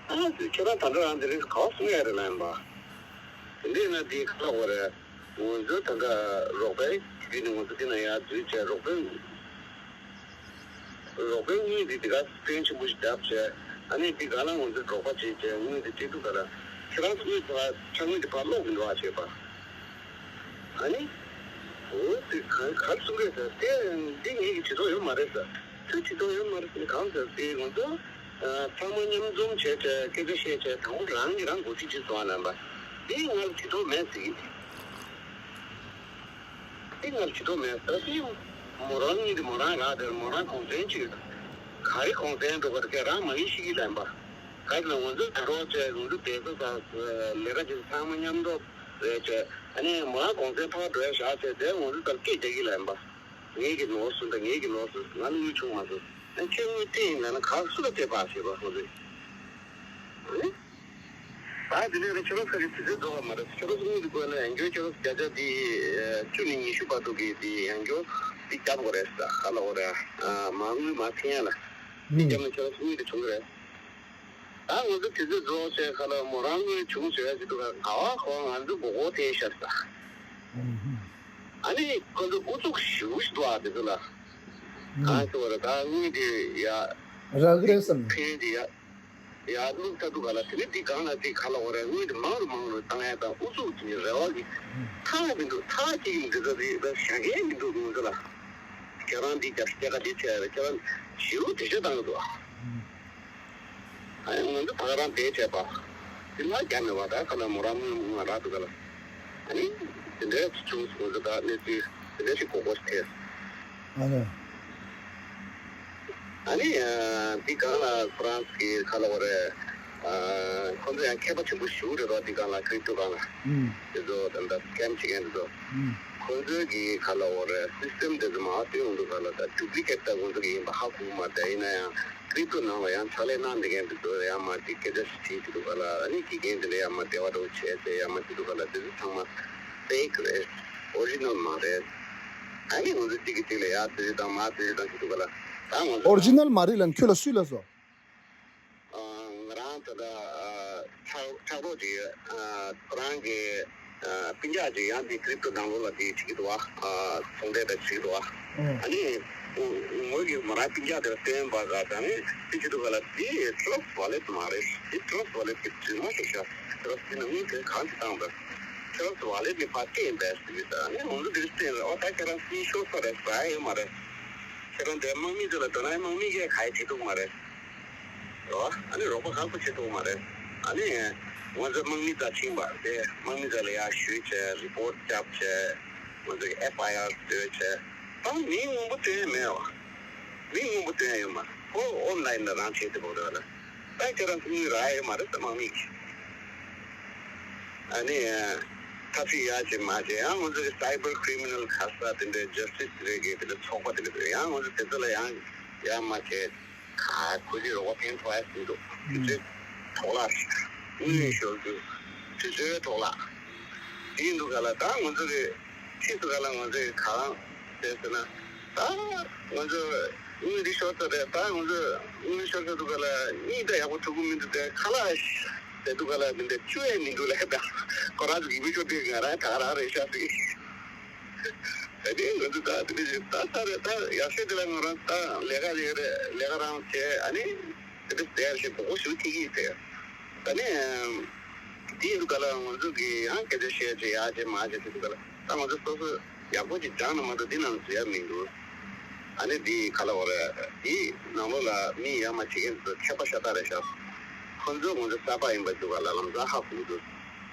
ཨ་ཙི་ཁྱོད་རང་ད་ལྟ་རང་དེ་རིང་ག་བ་གསུང་ཡ་རེད་ལ་ཡིན་པ། དེ་འདྲས་ན་དེ་ག་ལ་འོ་རེད། ང་ཚོ་ད་ལྟ་རོགས་པའི་བརྒྱུད་ནས་ང་ཚོ་འདི་ན་ཡར་འཛུལ་བྱས་རོགས་པའི་རོགས་པའི་དངུལ་འདི་འདི་ག་སྤྲོད་ཆེན་པོ་ཞིག་བརྒྱབ་བྱས་ཨ་ནི་འདི་ག་ལ་ང་ཚོས་རོགས་པ་བྱས་བྱས་དངུལ་འདི་སྤྲད་ཐུབ་པ་ལ་ཁྱེད་རང་ཚོ་དངུལ་ཕར་ཕྱག་དངུལ་འདི་ཕར་སློག་གི་འདུག་ཨ་བྱས་པ། ཨ་ནི། འོ་དེ་ག་ག་རེ་གསུང་གི་རེད་ཟེར་དེ་འདི་ངེད་ཀྱི་བྱེད་ཐུབ་ཡོད་མ་རེད་ཟེར། ཁྱོད་བྱེད་ཐུབ་ཡོད་མ་རེད་ཟེར་གང་ཟེར་དེ་ང་ཚོ་ཚང་མ་མཉམ་འཛོམས་བྱས་བྱས་སྐད་ཆ་བཤད་བྱས་དང་པོ་རང་གིས་རང་འགོ་ཁྲིད་བྱེད་སོང་ཨ་ལམ་པ། འདི་ང་ལ་བྱེད་ཐུབ་མེད་ཟེར་གི། འདི་ང་ལ་བྱེད་ཐུབ་མེད་ཟེར་དེ་མོ་རང་གཉིས་དེ་མོ་རང་རག་དེར་མོ་རང་གུང་སེང་ཅིག་ག་རེ་གུང་སེང་འགྲོ་གི་རེད་ཁྱེད་རང་མ་ཡིན་ཤེས་ཀྱི་ལམ་པ། ག་ཚོད་ང་ཚོ་དུ་རོགས་བྱས་ང་ཚོ་བསྡད་ས་ས་ལས་ཀ་བྱེད་ཚང་མ་མཉམ་འགྲོ་རེད་བྱས་ཨ་ནི་མོ་རང་གུང་སེང་ཕར་འགྲོ་ཡ་བཞག་བྱས་དེ་ང་ཚོ་ལྟར་སྐད་རྒྱག་གི་ལམ་པ། ངེད་ཀྱི་ནོར་སོང་ད་ངེད་ཀྱི་ནོར་སོང་ང་ལ་དངུལ་བྱུང་མ་སོང་། ཨ་ཁྱེད་དངུལ་སྤྲད་ཡིན་ལབ་ན་ག་སུ་ལ་སྤྲད་པ་ཞེས་པ་ཧོ་རེད། ཨ་ནི། ད་དེ་ནས་རེ་ཁྱོད་རང་ཚོ་གི་དུས་ཚོད་རྫོགས་པ་མ་རེད། ཁྱོད་རང་ཚོ་དངུལ་དེ་དགོས་ན་ཡང་སྐྱོར་ཁྱོད་རང་ཚོ་བརྒྱ་ཆ་དེ་བཅུ་ནས་ཉི་ཤུ་བར་དུ་གི་དེ་ཡང་སྐྱོར་དེ་རྒྱབ་དགོས་རེད་ཟེར་ག་ལ་འོ་རེད། མ་དངུལ་མ་འཐེན་ཡ་ལ་དེ་རྒྱབ་ན་ཁྱོད་རང་ཚོ་དངུལ་དེ་བྱུང་གི་རེད། ད་ང་ཚོ་དེ་ཚོ་རྫོགས་བྱས་ཁ་ལ་མོ་རང་ངོས་བྱུང་བྱས་ཀྱི་འདུག་ག་ག་བ་གོ་ང་ཚོ་མགོ་སྐོར་ཐེབས་ཤར་ས། ཨ་ནི་ཁོ་ཚོ་ཨུ་ཚུགས་ཞེ་པོ་ཞིག་འདུག་ཨ་དེ་ཚོ་ལ། གང་ཟེར་བ་རེད་ད་དངུལ་དེ་ཡ། རག་གི་རེད་བསམ། ཕན་དེ་ཡ། ཡ་བླུགས་ཚར་འདུག་ག་ལ་དེ་ནས་འདི་གང་ལ་དེ་ག་ལ་འོ་རེད་དངུལ་དེ་མང་རུ་མང་རུ་བཏང་ཡ་དང་ཨུ་ཚུགས་ཀྱི་རེ་བ་གི་ཐག་མི་འདུག་ཐག་གཅིག་གི་འདི་ཚོ་དེ་ད་བཞག་གི་མི་འདུག་ང་ཚོ་ལ། ཁྱེད་རང་འདི་རྒྱབ་སྐྱེ་ཁ་དེ་བྱས་རེད་ཁྱེད་རང་ཞེ་པོ་བེད་སྤྱོད་བཏང་གི་འདུག་ཨ། ཨ་ནི་ང་ཚོ་ད་ག་རང་བསྡད་བྱས་པ། དེ་ལ་རྒྱ་མེད་པ་ད་ག་ལ་མོ་རང་མོ་མོ་ང་རག་འདུག་ག་ལ། ཨ་ནི་དེ་འདྲའི་བྱུང་སོང་ང་ཚོ་ད་གནས་ཚུལ་དེ་འདྲ་ཞིག་གོ་གོ་ཐེབས། ཨ་ནི། ཨ་ནི་འདི་གང་ལ་ཧྥ་རན་སི་གི་ག་ལ་བ་རེད། ཁོ་ཚོ་ཡང་མཁས་པ་ཆེན་པོ་ཞིག་རེད་རོ་འདི་གང་ལ་ཁྲིད་ཐུབ་གང་ལ། ཨུམ། དེ་ཚོ་ད་ལྟ་སི་ཀེམ་བྱེད་མཁན་དེ་ཚོ། ཨུམ། ཁོ་ཚོའི་གི་ག་ལ་བ་རེད་སི་སི་ཊེམ་དེ་ཚོ་མ་སྟོན་འོང་འདུག་ག་ལ་ད་ཌུབ་ལི་ཀེ་ཊི་ད་ཁོ་ཚོ་གི་ཡིན་པ་ཧ་གོ་མ་རེད་ཡིན་ན་ཡང་ཁྲིད་ཐུབ་ནང་ལ་ཡང་ཕྱག་ལས་གནང་བསྡད་མཁན་དེ་ཚོ་ཡང་མ་འདི་སྐད་ཆ་ཞིག་བྲིས་ཀྱི་འདུག་ག་ལ་ཨ་ནི་དགེ་རྒན་དེ་འདྲ་ཡང་མ་འབྲེལ་བ་འདྲ་བོ་བྱས་ཏེ་ཡང་མ་བྲིས་འདུག་ག་ལ་དེ་ཚོ་ཚང་མ་ཕེག་རེད། ཨོ་རི་ཇི་ནལ་མ་རེད། ཨ་ནི་ང་ཚོ་གཅིག་གིས་གཅིག་ལ་ཡར་བརྩི་རེས་དང་མར་བརྩི་རེས་དང་ཞིག་འདུག་ག་ལ། ད་ང་ཚོ་ཨོ་རི་ཇི་ནལ་མ་རེད་ལ་ཁྱོད་ལ་སུས་ལབ་སོང་། ཨ་ང་རང་ད་ལྟ་ཨ་ཕྲག་ཕྲག་རོགས་ཅིག་ཡོད། ཨ་ཁོ་རང་གི་ཨ་སྤུན་ཀྱག་ཅིག་ཡང་དེ་ཀྲིབ་ཊོ་ཌའུན་ལོཌ་ལ་དེ་བྱེད་ཀྱི་འདུག་བ། ཨ་ཚོང་འབྲེལ་དང་བྱེད་ཀྱི་འདུག་བ། ཨ་ནི་ངོས་ཀྱིས་མོ་རང་སྤུན་ཀྱག་དེར་སྟོན་པ་ག་ད་ནི་དེ་བྱེད་འདུག་ག་ལ་དེ་ཊྲ་སི་ཊི་ཝ་ལེ་ཊི་མ་རེད། དེ་ཊྲ་སི་ཊི་ཝ་ལེ་ཊི་གི་རྫུན་མ་ཞིག་ཤག་ཊྲ་སི་ཊི་ཊི་ནི་དངུལ་དེ་གང་གིས་བཏང་པ། ཊྲ་སི་ཊི་ཝ་ལེ་ཊི་ནི་ཕར་སྤྲད་ཡིན་པས་ཟེར་གྱི་ད་ནི་ང་ཚོ་དེར་སྤྲད་རེད་བ། ད་ཁྱེད་རང་སུའི་ཤོར་ས་རེད་ཟ་ཡ་ཡོད་མ་རེད། ཁྱེད་རང་དེ་དམག་མི་ཚོ་ལ་དོ་སྣང་དམག་མི་གས་ག་ཡེ་བྱེད་ཐུབ་མ་རེད། རེད་བ། ཨ་ནི་རོགས་པ་ག་གོ་བྱེད་ཐུབ་མ་རེད། ཨ་ནི་ང་ཚོ་དམག་མི་རྩ་ཕྱིན་པ་དེ་དམག་མི་རྩ་ལ་ཡར་ཞུས་བྱས་རི་པོར་ཊི་བརྒྱབ་བྱས་ང་ཚོ་གི་ཨེཕ་ཨའི་ཨར་བཟོས་བྱས་ད་མིང་སྔོན་པོ་སྟོན་ཡ་མེད་བ། མིང་སྔོན་པོ་སྟོན་ཡ་ཡོད་མ་ཁོ་ཨོན་ལའིན་ལ་རང་བྱེད་དེ་བོ་རེད་བ་ལ། ད་ཁྱེད་རང་ཚོ་དངུལ་རག་ཡ་ཡོད་མ་རེད་ད་དམག་མི་གིས། ཨ་ནི་ཐབས་ཤེས་ཡག་ཅིག་མ་བྱས་ཡང་ང་ཚོ་གི་སའི་བར་ཀྲི་མི་ནལ་ཁ་ས་དེ་འདྲའི་ཇ་སི་ཊི་སི་རེད་གི་དེ་འདྲའི་ཚོགས་པ་དེ་འདྲ་ཡོད་ཡང་ང་ཚོ་དེ་ཚོ་ལ་ཡང་ཡག་མ་བྱས་ག་ཁོ་ཚོས་རོགས་པ་ཕན་ཐོགས་ཡ་ཟིན་འདུག་དུས་ཚོད་གྲོགས་ལ་དངུལ་ཤོར་རྒྱུ་དུས་ཚོད་གྲོགས་ལ་དེ་ཡིན་འདུག་ག་ལ་ད་ང་ཚོ་གི་ཕྱིས་སུ་ག་ལ་ང་ཚོ་གི་གང་ཟེར་ཟེར་ན། ད་ང་ཚོ་དངུལ་འདི་ཤོར་ས་རེད། ད་ང་ཚོ་དངུལ་ཤོར་ས་འདུག་ག་ལ་གཉིད་ད་ཡག་པོ་ཐུབ་ཀྱི་མི་འདུག་དེ་ཁ་ལག་ཟེར་འདུག་ག་ལ་འདི་འདྲ་བཅུ་ཡས་མི་འདུག་ལ་ད་ཁོ་རང་ཚོ་ཡིན་མི་ཤོར་དུས་ང་རང་ད་ག་རང་རེད་ཤག་ཟེར། ད་དེ་ང་ཚོ་ད་དེ་འདྲ་ཞིག་ད་ས་རེད། ད་ཡག་ཤོས་དེ་ལ་ང་རང་ད་ལས་ཀ་ལས་རེད་ལས་ཀ་རང་བྱས་ཨ་ནི་དེ་འདྲ་ཟེར་ཞིག་མགོ་སྐོར་ཞིག་ཐེག་གི་ཟེར། ད་ནི་དེ་ཡིན་འདུག་ག་ལ་ང་ཚོ་གི་ཡང་སྐད་ཆ་བཤད་བྱས་ཡག་བྱས་མ་བྱས་ཟེར་འདུག་ག་ལ། ད་ང་ཚོ་སོ་སོ་ཡག་པོ་ཅིག་སྦྱངས་ན་མ་གཏོགས་འདི་ནང་ཟེར་ཡ་མི་འདུག་ཨ་ནི་འདི་ག་ལ་བ་རེད། འདི་ནང་ལོགས་ལ་མི་ཡར་མར་བྱེད་མཁན་ཚོ་མཁས་པ་ཤ་སྟག་རེད་ཤག་ཁོ་ཚོ་ང་ཚོ་གསར་པ་ཡིན་པ་འདུག་ག་ལ་ལམ་སང་ཧ་གོ་གི་འདུག་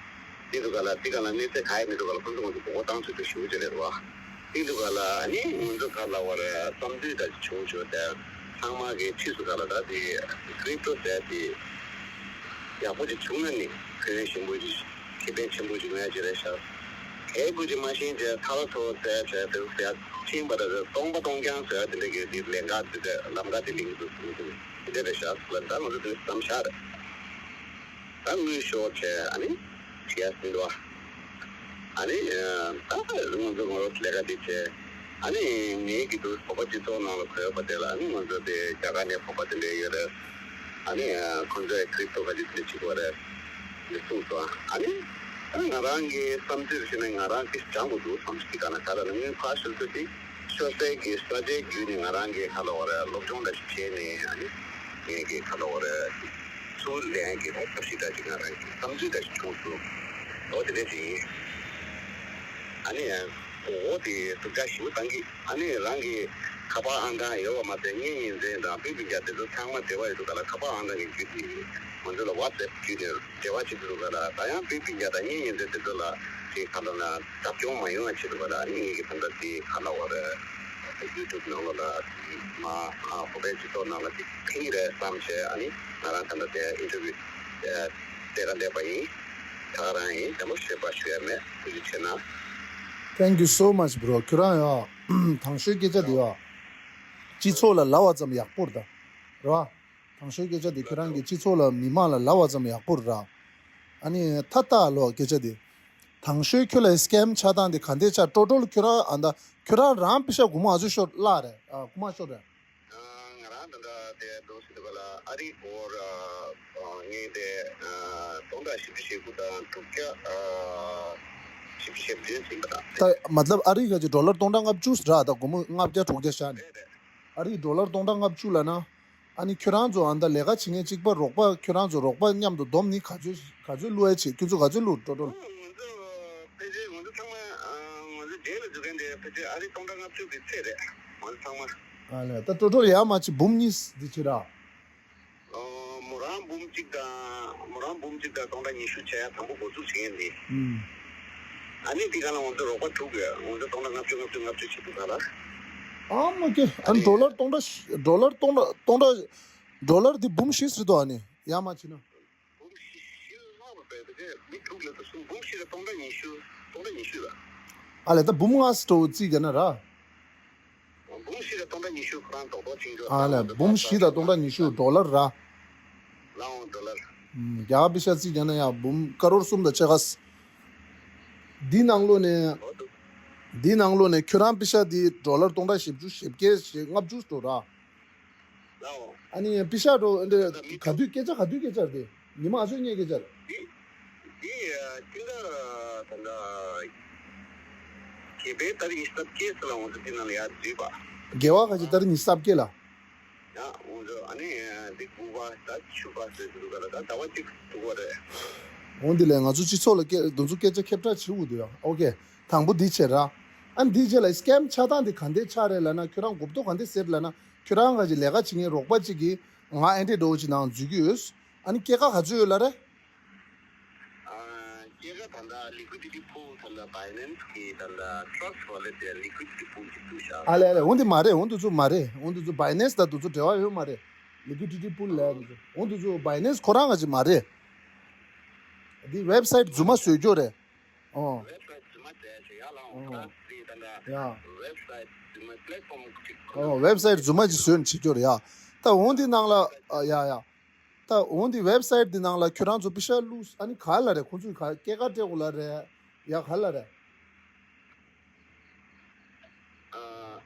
འདི་འདུག་ག་ལ་འདི་ག་ལ་གནས་ཚད་ག་ཡི་མི་འདུག་ག་ལ་ཁོ་ཚོ་ང་ཚོ་མགོ་སྐོར་བཏང་ཚུལ་དུ་ཞུ་རྒྱུ་རེད་བ། འདི་འདུག་ག་ལ་ཨ་ནི་ང་ཚོ་ག་ལ་བ་རེད་བསམ་ཚུལ་ད་བྱུང་བྱུང་དེ་ཚང་མ་གི་ཕྱིས་སུ་ག་ལ་ད་འདི་ཀྲིབ་ཊོ་ཟེར་འདི། ཡག་པོ་ཅིག་བྱུང་ན་ནི་ཕན་ཡོན་ཆེན་པོ་ཅིག་ཁེ་ཕན་ཆེན་པོ་ཅིག་ཡོང་ཡ་ཅིག་རེད་ཤག་གལ་པོ་ཅིག་མ་ཤེས་ཅེས་ཐ་ལ་ཐོ་ཟེར་བྱས་དེ་ཟེར་ཕྱིན་པ་རེད། སྟོང་པ་སྟོང་རྐྱང་ཟེར་དེ་འདྲ་གི་དེ་ལས་འགག་དེ་འདྲ་ལམ་ཁ་དེ་ལིང་དུ་ཟིན་དུ་དེ་འདྲ་རེད་ཤག་ལ་ད་ང་ཚོ་དེ་བསམ་ཤག་རེད། ད་དངུལ་ཤོར་བྱས་ཨ་ནི་བྱེད་ཡ་ཟིན་འདུག་ཨ། ཨ་ནི་ད་ང་ཚོ་ང་རོ་ལས་ཀ་དེ་བྱས། ཨ་ནི་ངེད་ཀྱི་དུ་བོད་པ་སྤྱི་ཚོགས་ནང་ལ་གོ་ཡོད་པ་དེ་ལ་ཨ་ནི་ང་ཚོ་དེ་རྒྱ་གར་ནས་བོད་པ་དེ་འདྲ་ཡོད་རེད། ཨ་ནི་ཁོང་ཚོས་ཀྲིབ་ཊོ་ག་ཅིག་དེ་འདྲ་བྱེད་དགོས་རེད། འདི་གསུངས་སོང་། ཨ་ནི་ད་ང་རང་གི་བསམ་ཚུལ་བྱས་ན་ང་རང་གི་སྦྱང་དགོས་འདུག་བསམ་ཚུལ་ག་ན་ག་ལ་ན་ངས་ཕར་ཞུ་ཚུལ་དེ་ཤོ་སའི་གི་ས་ཆའི་བརྒྱུད་ནས་ང་རང་གི་ཁ་ལ་བ་རེད་སློབ་སྦྱོང་འདྲ་ཞིག་བྱས་ནས་ཨ་ནི་ངས་གི་ཁ་ལ་བ་རེད། ཚུར་ལེན་གྱི་ཐབས་ཤེས་འདྲ་ཅིག་ང་རང་གི་བསམ་ཚུལ་འདྲ་ཞིག་བྱུང་སོང་། འོ་དེ་འདྲ་ཅིག་ཡིན། ཨ་ནི་འོ་དེ་སྡུག་ཅག་ཞེ་པོ་བཏང་གི་ཨ་ནི་རང་གི་ཁ་པར་ཨང་གྲངས་ཡོད་པ་མ་ཟད་བརྙན་ཡིག་འཛིན་དང་བོད་སྤུན་ཀྱག་དེ་ཚོ་ཚང་མ་འབྲེལ་བ་ཡོད་འདུག་ག་ལ་ཁ་པར་ཨང་གྲངས་ཀྱི་བརྒྱུད་དེ་ང་ཚོ་ལ་ཝ་ཙེབ་བརྒྱུད་ནས་འབྲེལ་བ་བྱེད་ཀྱི་འདུག་ག་ལ་ད་ཡང་བོད་སྤུན་ཀྱག་དང་བརྙན་ཡིག་འཛིན་དེ་ཚོ་ལ་དེ་ཁ་ལ་ན་རྒྱབ་སྐྱོར་མ་ཡོང་བ་བྱེད་འདུག་ག་ལ་ཨ་ནི་ངེད་ཀྱི་ད་ལྟ་དེ་ག་ལ་བ་རེད། ཡུ་ཊུབ་ནང་ལོགས་ལ་མ་ཨ་བོད་པའི་སྤྱི་ཚོགས་ནང་ལ་དེ་ཕན་གྱི་རེད་བསམ་བྱས་ཨ་ནི་ང་རང་ད་ལྟ་དེ་ཨིན་ཊར་བིའུ་ཨ་སྤྲད་ག་སླེབས་པ་ཡིན། ད་ག་རང་ཡིན། དྲན་པ་ཞེ་པོ་ཞུ་ཡ་མེད། ཐུགས་རྗེ་ཆེ་གནང་། Thank you so much, bro. ཁྱོད་རང་ཡ། དང་ཤོས་སྐད་ཆ་དེ་ཡ། སྤྱི་ཚོགས་ལ་ལབ་པ་ཙམ་ཡག་པོ་རེད་ད། རེད་བ། དང་ཤོས་སྐད་ཆ་དེ་ཁྱོད་རང་གི་སྤྱི་ཚོགས་ལ་མི་མང་ལ་ལབ་པ་ཙམ་ཡག་པོ་རེད་ར། ཨ་ནི་ད་ལྟ་ལོ་སྐད་ཆ་དེ། དང་ཤོས་ཁྱོད་ལ་སི་ཀེམ་ཆགས་སྟངས་དེ་ག་འདྲས་ཆགས། ཀྲོ་ཀྲོ་ལ་ཁྱོད་རང་ཨ་ད་ཁྱོད་རང་རང་པེ་ཤ་སྒོར་མོ་ཨ་ཚོད་ཤོར་བརླག་རེད། ཨ་སྒོར་མོ་ཤོར་རེད། ང་རང་ད་ལྟ་ དེ་འགྲོ་སྲིད་པ་ལ་ཨ་རིའི་སྐོར་ཨ་ངས་དེ་ཨ་སྟོང་ཕྲག་བཞི་བཅུ་ཞེ་དགུ་དང་དྲུག་བརྒྱ་ཨ་བཞི་བཅུ་ཞེ་བདུན་ཟིན་པ་དང་། ད་མ་ཏལབ་ཨ་རི་ག་ཅིག་ཌོ་ལར་སྟོང་ཕྲག་ལྔ་བཅུ་ར། ད་སྒོར་མོ་ལྔ་བརྒྱ་དྲུག་བརྒྱ་བཞག་ནས། རེད་རེད། ཨ་རིའི་ཌོ་ལར་སྟོང་ཕྲག་ལྔ་བཅུ་ལབ་ན། ཨ་ནི་ཁྱོད་རང་ཚོ་ཨ་ད་ལས་ཀ་བྱེད་མཁན་གཅིག་པ་རོགས་པ་ཁྱོད་རང་ཚོ་རོགས་པ་མཉམ་དུ་བསྡོམས་ནི་ག་ཚོད་ག་ཚོད་བླུགས་ཡ་བྱེད། ཁྱོད་ཚོ་ག་ཚོད་བླུགས་ཊོ་ཊལ། ང་ཚོ་ཕལ་ཆེར་ང་ཚོ་ཚང་མ་ཨ་ང་ཚོ་རྗེས་ལ་འཛུལ་མཁན་དེ་ཕལ་ཆེར་ཨ་རི་སྟོང་ཕྲག་ལྔ་བཅུ་གི་ཚད་རེད། ང་ཚོ་ཚང་མ། ཨ་ལས། ད་ཊོ་ཊལ་ཡར་མར་ཅིག་འབུམ་གཉིས་འདི་བྱེད་ར། ཨོ། མོ་རང་འབུམ་གཅིག་དང་མོ་རང་འབུམ་གཅིག་དང་སྟོང་ཕྲག་ཉི་ཤུ་བྱས་ཡ་དང་པོ་འགོ་འཛུགས་བྱེད་མཁན་དེ། ཨུམ། ཨ་ནི་དེ་ག་ལ་ང་ཚོ་རོགས་པ་དྲུག་ཡོད། ང་ཚོ་སྟོང་ཕྲག་ལྔ་བཅུ་ལྔ་བཅུ་ལྔ་བཅུ་བྱེད་དུས་ག་ལ། ཨ་མ་ཀེ། ཨ་ནི་ཌོ་ལར་སྟོང་ཕྲག་ཌོ་ལར་སྟོང་ཕྲག་སྟོང་ཕྲག་ཌོ་ལར་འདི་འབུམ་བཞི་ཟེར་དོ། ཨ་ནི་ཡར་མར་བྱེད་ན། འབུམ་བཞི་བཞི་ལྷག་པ་བས་དེ་མི་དྲུག་ལ་དུ་སུམ་འབུམ་བཞི་ལ་སྟོང་ཕྲག་ཉི་ཤུ། སྟོང་ཕྲག་ཉི་ཤུ་ལ། ཨ་ལས། ད་འབུམ་ལྔ་ཙམ་འགྲོ་རྩིས་རྒྱག་ན་ར། འབུམ་བཞི་ལ་སྟོང་ཕྲག་ཉི་ཤུ་ཁོ་རང་རྡོག་རྡོག་ཅིག་འགྲོ། ཨ་ལས། འབུམ་བཞི་དང་སྟོང་ཕྲག་ཉི་ཤུ་ཌོ་ལར་ར། ལའོ་ཌོ་ལར། ཨུམ། རྒྱ་གར་པེ་ཤ་རྩིས་རྒྱག་ན་ཡང་འབུམ་ཀ་རོར་གསུམ་དང་ཕྱེད་ཀ། འདི་ནང་ལོགས་ནས། འོ་དུ། འདི་ནང་ལོགས་ནས་ཁྱོད་རང་པེ་ཤ་འདི་ཌོ་ལར་སྟོང་ཕྲག་བཞི་བཅུ་ཞེ་བརྒྱད་ཞེ་ལྔ་བཅུ་འགྲོ་ར། ལའོ། ཨ་ནི་པེ་ཤ་འགྲོ་འདི་ག་དུས་སྐད་ཆ་ག་དུས་སྐད་ཆ་རེད། ཉི་མ་ཨ་ཚོད་གཉིས་སྐད་ཆ་རེད། འདི་འདི་ཨ་ཅི་འདྲ་ད་འདྲ་གལ་པའི་ཏ་རིག་ཉི་ཤུ་རྩ་བརྒྱད་ལ་ང་ཚོ་འདི་ནང་ལ་ཡར་འཛུལ་བ། རྒྱལ་བ་ཁ་ཅིག་ཏ་རིག་ཉི་ཤུ་རྩ་བརྒྱད་ལ། ཡང་འོ་ཚོ་ཨ་ནི་འདི་དགུ་པ་ད་ཆུ་པ་ཟེར་གྱི་འདུག་ག་ལ། ད་ཟླ་བ་གཅིག་ཐུག་པ་རེད། འོ་འདི་ལས་ང་ཚོ་སྤྱི་ཚོགས་ལ་སྐད་འདི་ཚོ་སྐད་ཆ་ཁྱབ་བསྒྲགས་བྱེད་དགོས་འདུག་ཡ། ཨོ་ཀེ། དང་པོ་འདི་བྱེད་ར། ཨ་ནི་འདི་རྗེས་ལ་སི་ཀེམ་ཆགས་སྟངས་འདི་ག་འདྲས་ཆགས་རེད་ལབ་ན། ཁྱོད་རང་གོ་རྟོགས་ག་འདྲས་ཟེར་ལབ་ན། ཁྱོད་རང་ག་ཅིག་ལས་ཀ་བྱེད་མཁན་རོགས་པ་གཅིག་གིས་ང་ཨེ་འདྲས་འདྲ་བོ་ཅིག་ནང་འཛུལ་གྱི་ཡོད། ཨ་ནི་སྐྱེད་ཀ་ག་ཚོད་ཡོད་ལབ་རེད། ཨ། སྐྱེད་ཀ་ད་ལྟ་ལི་ཀུའི་ཌི་ཊི་པུལ་ད་ལྟ་བྷའི་ནན་སི་གི་ད་ལྟ་ཊྲ་སི་ཊི་ཝོ་ལེ་ཊི་དེ་ལི་ཀུའི་ཌི་ཊི་པུལ་གྱི་བཙུགས་བཞག་ཨ་ལས་ཨ་ལས། འོ་འདི་མ་རེད། འོ་འདི་ཚོ་མ་རེད། འོ་འདི་ཚོ་བྷའི་ནན་སི་དང་འདི་ཚོ་འབྲེལ་བ་ཡོད་མ་རེད། ལི་ཀུའི་ཌི་ཊི་པུལ་ལབ་འདི་ཚོ། འོ་འདི་ཚོ་བྷའི་ནན་སི་ཁོ་རང་ག་ཅིག་མ་རེད། འདི་ཝེབ་སའིཊ་རྫུན་མ་བཟོས་རྒྱུ་རེད། ཨོ། ཝེབ་སའིཊ་རྫུན་མ་བཟོས་བྱས་ཡར་ལངས། ཨོ། ཊྲ་སི་ཊི་ཝོ་ལེ་ཊི་ད་ལྟ་ཡ། ཝེབ་སའིཊ་རྫུན་མ་པི་ལེཊ་ཕོམ་གཅིག་ཨོ། ཝེབ་སའིཊ་རྫུན་མ་ཅིག་བཟོས་ནས་བྱེད་རྒྱུ་རེད་ཡ། ད་འོ་འདི་ནང་ལ་ཨ་ཡ་ཡ། ད་འོ་འདི་ཝེབ་སའིཊ་འདི་ནང་ལ་ཁྱོད་རང་ཚོ་པེ་ཤ་བླུགས། ཨ་ནི་ག་ལ་རེད། ཁོང་ཚོས་ག་སྐྱེད་ཀ་སྤྲད་དགོས་ལ་རེད། ཡ་ག་ལ་རེད། ཨ།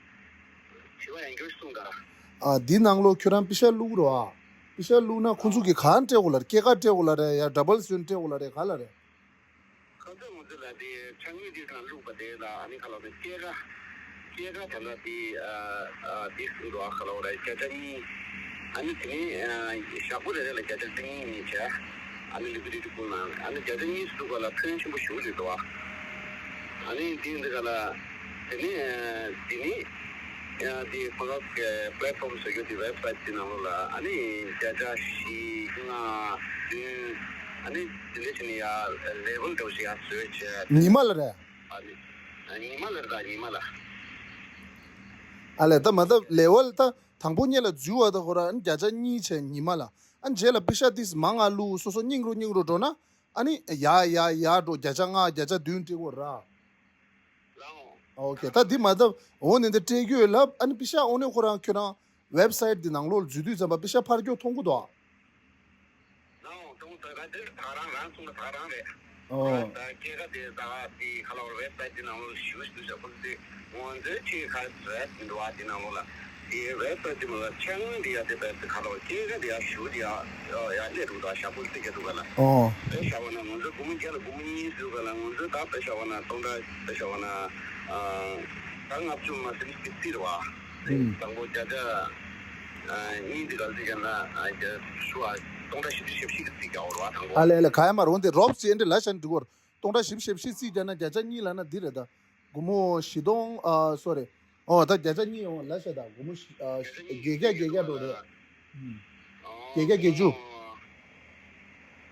དྲི་བ་ཡང་བསྐྱར་གསུངས་དང་། ཨ། འདི་ནང་ལོགས་ཁྱོད་རང་པེ་ཤ་བླུགས་རོགས་ཨ། པེ་ཤ་བླུགས་ན་ཁོང་ཚོ་གིས་ག་སྤྲད་དགོས་ལ་རེད། སྐྱེད་ཀ་སྤྲད་དགོས་ལ་རེད། ཡ་ཌ་བལ་སོན་སྤྲད་དགོས་ལ་རེད། ག་ལ་རེད། ཁ་སང་ང་ཚོ་ལ་དེ་ཕྱག་དངུལ་དེ་གང་བླུགས་པ་དེ་ལ་ཨ་ནི་ཁ་ལོ་དེ་སྐྱེད་ཀ་སྐྱེད་ཀ་ད་ལ་དེ་ཨ་ཨ་དེ་གསུམ་འགྲོ་ཨ། ཁ་ལོ་ར་བརྒྱ་ཆ་གཉིས། ཨ་ནི་དེ་ནས་ཨ་ཞག་པོ་རེ་རེ་ལ་བརྒྱ་ཆ་བཅུ་གཉིས་གཉིས་བྱས། ཨ་ནི་ལི་ཀུའི་ཌི་ཊི་པུལ་ནང་ཨ་ནི་བརྒྱ་ཆ་གཉིས་བླུགས་པ་ལ་ཕོན་ཆེན་པོ་ཞིག་རེད་འདུག་ཨ། ཨ་ནི་དེ་འདི་ག་ལ་དེ་ནས་དེ་ནས་ཨ་དེ་ཁོ་རང་གི་པི་ལེཊ་ཕོམ་བཟོ་རྒྱུ་དེ་ཝེབ་སའིཊ་དེ་ནང་ལོགས་ལ་ཨ་ནི་བརྒྱ་ཆ་བཞི་ལྔ་བདུན། ཨ་ནི་དེ་འདྲ་བྱས་ནས་ཡ་ལེ་ཝལ་འདྲ་བོ་ཞིག་ཡ་བཟོས་བྱས། ཉི་མ་ལ་རེད། ཨ་ནི་ཉི་མ་ལ་རེད། ད་ཉི་མ་ལ། ཨ་ལས། ད་མ་ད་ལེ་ཝལ་ད་དང་པོ་ཉིད་ལ་འཛུལ་བ་ད་ཁོ་ར་ཨ་ནི་བརྒྱ་ཆ་གཉིས་བྱས་ཉི་མ་ལ། ཨ་ནི་རྗེས་ལ་པེ་ཤ་ཏིས་མང་ང་བླུགས། སོ་སོ་སྙིང་རུ་སྙིང་རུ་འགྲོ་ན། ཨ་ནི་ཡ་ཡ་ཡ་འགྲོ། བརྒྱ་ཆ་ལྔ་བརྒྱ་ཆ་བདུན་སྤྲད་དགོས་ར། ལའོ། ཨོ་ཁེ། ད་འདི་མ་ད་འོ་ནི་འདི་སྤྲད་རྒྱུ་ཡོད་ལབ། ཨ་ནི་པེ་ཤ་འོ་ནི་ཁོ་རང་ཁྱོད་རང་ཝེབ་སའིཊ་འདི་ནང་ལོགས་འཛུལ་དུས་ཙམ་པ་པེ་ཤ་ཕར་རྒྱུ་མཐོང་གི་འདུག་ཨ། ལའོ། མཐོང་ད་ག་འདི་ད་རང་རང་གསུང་གི་ད་རང་རེད། ཨོ། ད་སྐྱེད་ཀ་དེ་ད་དེ་ཁ་ལོ་ཝེབ་སའིཊ་འདི་ནང་ལོགས་ཞུ་ཞུ་ཞུ་ཁོ་ཚོ་དེ་ང་ཚོའི་ཁྲིད་ཁ་རེད་འདུག་ཨ། དེ་ནང་ལོགས་ལ། དེའི་ཝེབ་སའིཊ་དེ་མ་ལ་ཕྱག་དངུལ་འདི་ཡ་དེ་བས་ཁ་ལོ་སྐྱེད་ཀ་དེ་ཡ་ཞུ་དེ་ཡ་ཡ་སླེབས་འདུག་ད་ཞག་པོ་ཚིག་ག་འདུག་ག་ལ། ཨོ། དཔེ་བཞག་པ་ན་ང་ཚོ་སྒོར་མོ་བརྒྱ་ལ་སྒོར་མོ་གཉིས་ཟེར་ག་ལ། ང་ཚོ་ད་དཔེ་བཞག་པ་ན་སྟོང་ཕྲག་དཔེ་བཞག་པ་ན་ཨ་ད་ལྔ་བཅུ་མ་ཟིན་གི་རྩིས་རེད་བ། ཨུམ། དང་པོ་བརྒྱ་ཆ་ཨ་གཉིས་འདི་ག་ཚིག་ག་ན་ཨ་བརྒྱ་ཞུ་ཨ་སྟོང་ཕྲག་བཞི་བཅུ་ཞེ་བཞི་གི་རྩིས་རྒྱག་འོ་རེད་བ། དང་པོ། ཨ་ལས་ཨ་ལས། ག་ཡ་མ་རུང་དེ་རོབ་ཅིག་འདི་ལ་ཤ་འདི་གོ། སྟོང་ཕྲག་བཞི་བཅུ་ཞེ་བཞི་རྩིས་བརྒྱབ་ན་བརྒྱ་ཆ་གཉིས་ལབ་ན་འདི་རེད་ད། སྒོར་མོ་བཞི་སྟོང་ཨ་སོ་རེད། ཨོ་ད་བརྒྱ་ཆ་གཉིས་ཡོང་ལབ་ཤག་ད་སྒོར་མོ་བཞི་ཨ་བརྒྱད་བརྒྱ་བརྒྱད་བརྒྱ་འགྲོ་རེད། ཨུམ། བརྒྱད་བརྒྱ་བརྒྱད་ཅུ།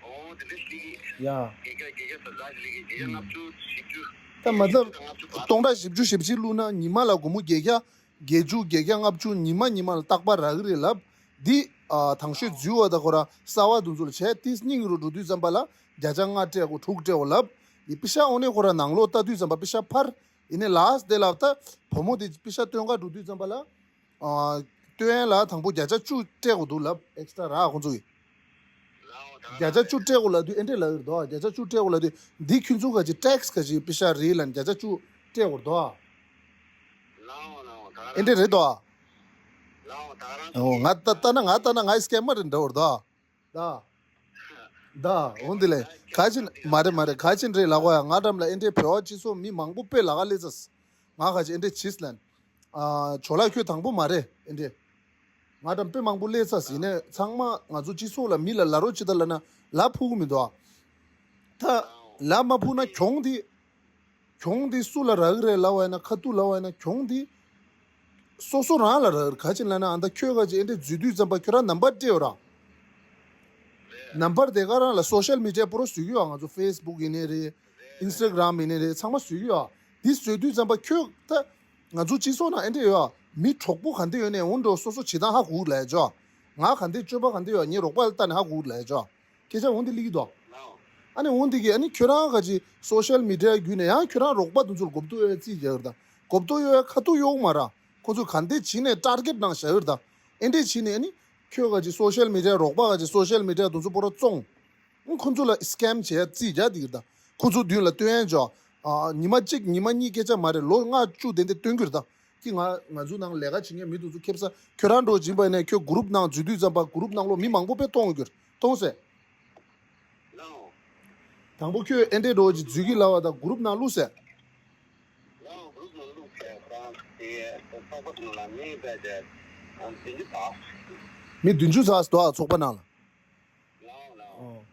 ཨོ་དེ་འདྲ་ཞིག་ཡ། བརྒྱད་བརྒྱ་བརྒྱད་བརྒྱ་ཟེར་ལ་ཞིག་བརྒྱད་བརྒྱ་ལྔ་བཅུ་བཞི་བཅུ། ད་མ་ཚབ་སྟོང་ཕྲག་བཞི་བཅུ་ཞེ་བཞི་བླུགས་ན་ཉི་མ་ལ་སྒོར་མོ་བརྒྱད་བརྒྱ། བརྒྱད་ཅུ་བརྒྱད་བརྒྱ་ལྔ་བཅུ་ཉི་མ་ཉི་མ་ལ་རྟག་པར་རག་གི་རེད་ལབ། འདི་ཨ་དང་ཤོས་འཛུལ་བ་ད་ཁོ་ར་གསར་བ་དུ་འཛུལ་བྱས་ཏིས་སྙིང་རུ་འགྲོ་དུས་ཙམ་པ་ལ་བརྒྱ་ཆ་ལྔ་སྤྲད་དགོས་དྲུག་སྤྲད་དགོས་ལབ། ཡི་པེ་ཤ་འོ་ནས་ཁོ་ར་ནང་ལོགས་ལྟ་དུས་ཙམ་པ་པེ་ཤ་ཕར། ཡིན་ནའི་ལཱསི་ཊི་དེ་ལ་ད་བུ་མོ་དེ་པེ་ཤ་སྟོན་ག་འགྲོ་དུས་ཙམ་པ་ལ། ཨ་སྟོན་ལ་དང་པོ་བརྒྱ་ཆ་བཅུ་སྤྲད་དགོས་འདུག་ལབ་ཨེག་སི་ཊ་ར་ཁོང་ཚོ་གིས། བརྒྱ་ཆ་བཅུ་སྤྲད་དགོས་ལབ་དུས་ཨེ་འདྲས་ལབ་ཡོད་དོ། བརྒྱ་ཆ་བཅུ་སྤྲད་དགོས་ལབ་དུས་འདི་ཁྱོད་ཚོ་ག་ཅིག་ཊེག་སི་ག་ཅིག་པེ་ཤ་རེད་ལབ་ནས་བརྒྱ་ཆ་བཅུ་སྤྲད་དགོས་རེད་དོ། ཨེ་འདྲས་རེད་དོ། ལའོ་ད་རང་ཨོ་ང་ད་ལྟ་ན་ང་ལྟ་ན་ང་སི་ཀེམ་མར་འདྲ་བོར་ད། ད། ད། འོང་འདི་ལས་ཁ་ཅིག་མ་རེད་མ་རེད། ཁ་ཅིག་རེད་ལབ་གོ་ཡ། ང་འགྲམ་ལ་ཨེ་འདྲའི་བོད་པ་སྤྱི་ཚོགས་མི་མང་པོ་དཔེ་ལ་ཁ་སླེབས་ཚར། ང་ཁ་ཅིག་ཨེ་འདྲའི་བྱིས་ལན། ཨ་ཇོ་ལགས་ཁྱོད་དང་པོ་མ་རེད་ཨེ་འདྲའི། ང་འགྲམ་དཔེ་མང་པོ་སླེབས་ཚར་ཟིན་ནས་ཚང་མ་ང་ཚོ་སྤྱི་ཚོགས་ལ་མི་ལ་ལ་རོགས་ཅི་ད་ལ་ན་ལ་ཕུག་གི་མི་འདུག་ཨ། ད་ལ་མ་ཕུག་ན་གྱོང་འདི། གྱོང་འདི་སུ་ལ་རག་གི་རེད་ལབ་པ་ཡིན་ན། ཁ་ཐུག་ལབ་པ་ཡིན་ན་གྱོང་འདི་སོ་སོ་རང་ལ་རག་གི་རེད། ག་ཅི་ལབ་ན་ཨ་ད་ཁྱོད་ག་ཅི་ཨེ་འདྲ་འཛུལ་དུས་ཙམ་པ་ཁྱོད་རང་ནམ་བར་སྤྲད་ཡོད་ར། ནམ་བར་དེ་ག་རང་ལ་སོ་ཤལ་མི་ཌི་ཡ་པུ་རོ་བཟོས་ཀྱི་ཡོད། ང་ཚོ་ཕེ་སི་བུག་ཡིན་ནའི་རེད། ཨིན་སི་ཊ་གྷི་རམ་ཡིན་ནའི་རེད། ཚང་མ་བཟོས་ཀྱི་ཡོད། འདི་བཟོས་དུས་ཙམ་པ་ཁྱོད་ད་ང་ཚོ་སྤྱི་ཚོགས་ནང་ཨེ་འདྲ་ཡོད། མི་གྲོགས་པོ་ག་འདྲ་ཡོད་ནའི་འོན་འགྲོ་སོ་སོ་བྱེད་སྟངས་ཧ་གོ་གི་ལབ་ཡ་ཅོ། ང་ག་འདྲ་སྤྱོད་པ་ག་འདྲ་ཡོད་ངའི་རོགས་པ་ལ་ལྟ་ནས་ཧ་གོ་གི་ལབ་ཡ་ཅོ། སྐད་ཆ་འོ་འདི་ལི་གི་དོ། ཨ་ནི་འོ་འདི་གི་ཨ་ནི་ཁྱོད་རང་ག་ཅི་སོ་ཤལ་མི་ཌི་ཡ་བརྒྱུད་ནས་ཡང་ཁྱོད་རང་རོགས་པ་དེ་ཚོར་གོ་བསྡུར་ཡོད་རྩིས་རྒྱག་གི་རེད་ད། གོ་བསྡུར་ཡོད་ཁ་ཐུག་ཡོད་མ་ར། ཁོ་ཚོས་ག་འདྲ་བྱས་ནས་ཊར་གེཊ་ནང་བཞག་ཡོད་རེད་ད། ཨེ་འདྲས་བྱས་ནས་ཨ་ནི་ཁྱོད་ག་ཅི་སོ་ཤལ་མི་ཌི་ཡ་རོགས་པ་ག་ཅི་སོ་ཤལ་མི་ཌི་ཡ་དེ་ཚོ་པོ་ར་བཙོང་། ཁོ་ཚོ་ལ་སི་ཀེམ་བྱས་རྩིས་རྒྱག་འདི་གི་རེད་ད། ཁོ་ཚོ་མདུན་ལ་སྟོན་ཡ་ཅོ། ཨ་ཉི་མ་གཅིག་ཉི་མ་གཉིས་སྐད་ཆ་མ་རེད། ལོ་ལྔ་བཅུ་དེ་འདྲ་སྟོན་གི་རེད་ད། ཀྱི་ང་ང་ཚོ་ནང་ལས་ཀ་བྱེད་མཁན་མི་དེ་ཚོ་ཁེ་བཟང་ཁྱོད་རང་འགྲོ་སྦྱིན་པ་ཡིན་ནའི་ཁྱོད་གུ་རུབ་ནང་འཛུལ་དུས་ཙམ་པ་གུ་རུབ་ནང་ལོགས་མི་མང་པོ་དཔེ་མཐོང་གི་ཡོད་རེད། མཐོང་སྲིད། དང་པོ་ཁྱོད་ཨེ་འདྲས་འགྲོ་ཅིག་འཛུལ་གི་ལབ་པ་དང་གུ་རུབ་ནང་བླུགས་སྲིད། མི་བདུན་ཅུ་ཙམ་འདུག་ཨ་ཚོགས་པ་ནང་ལ། ཨོ།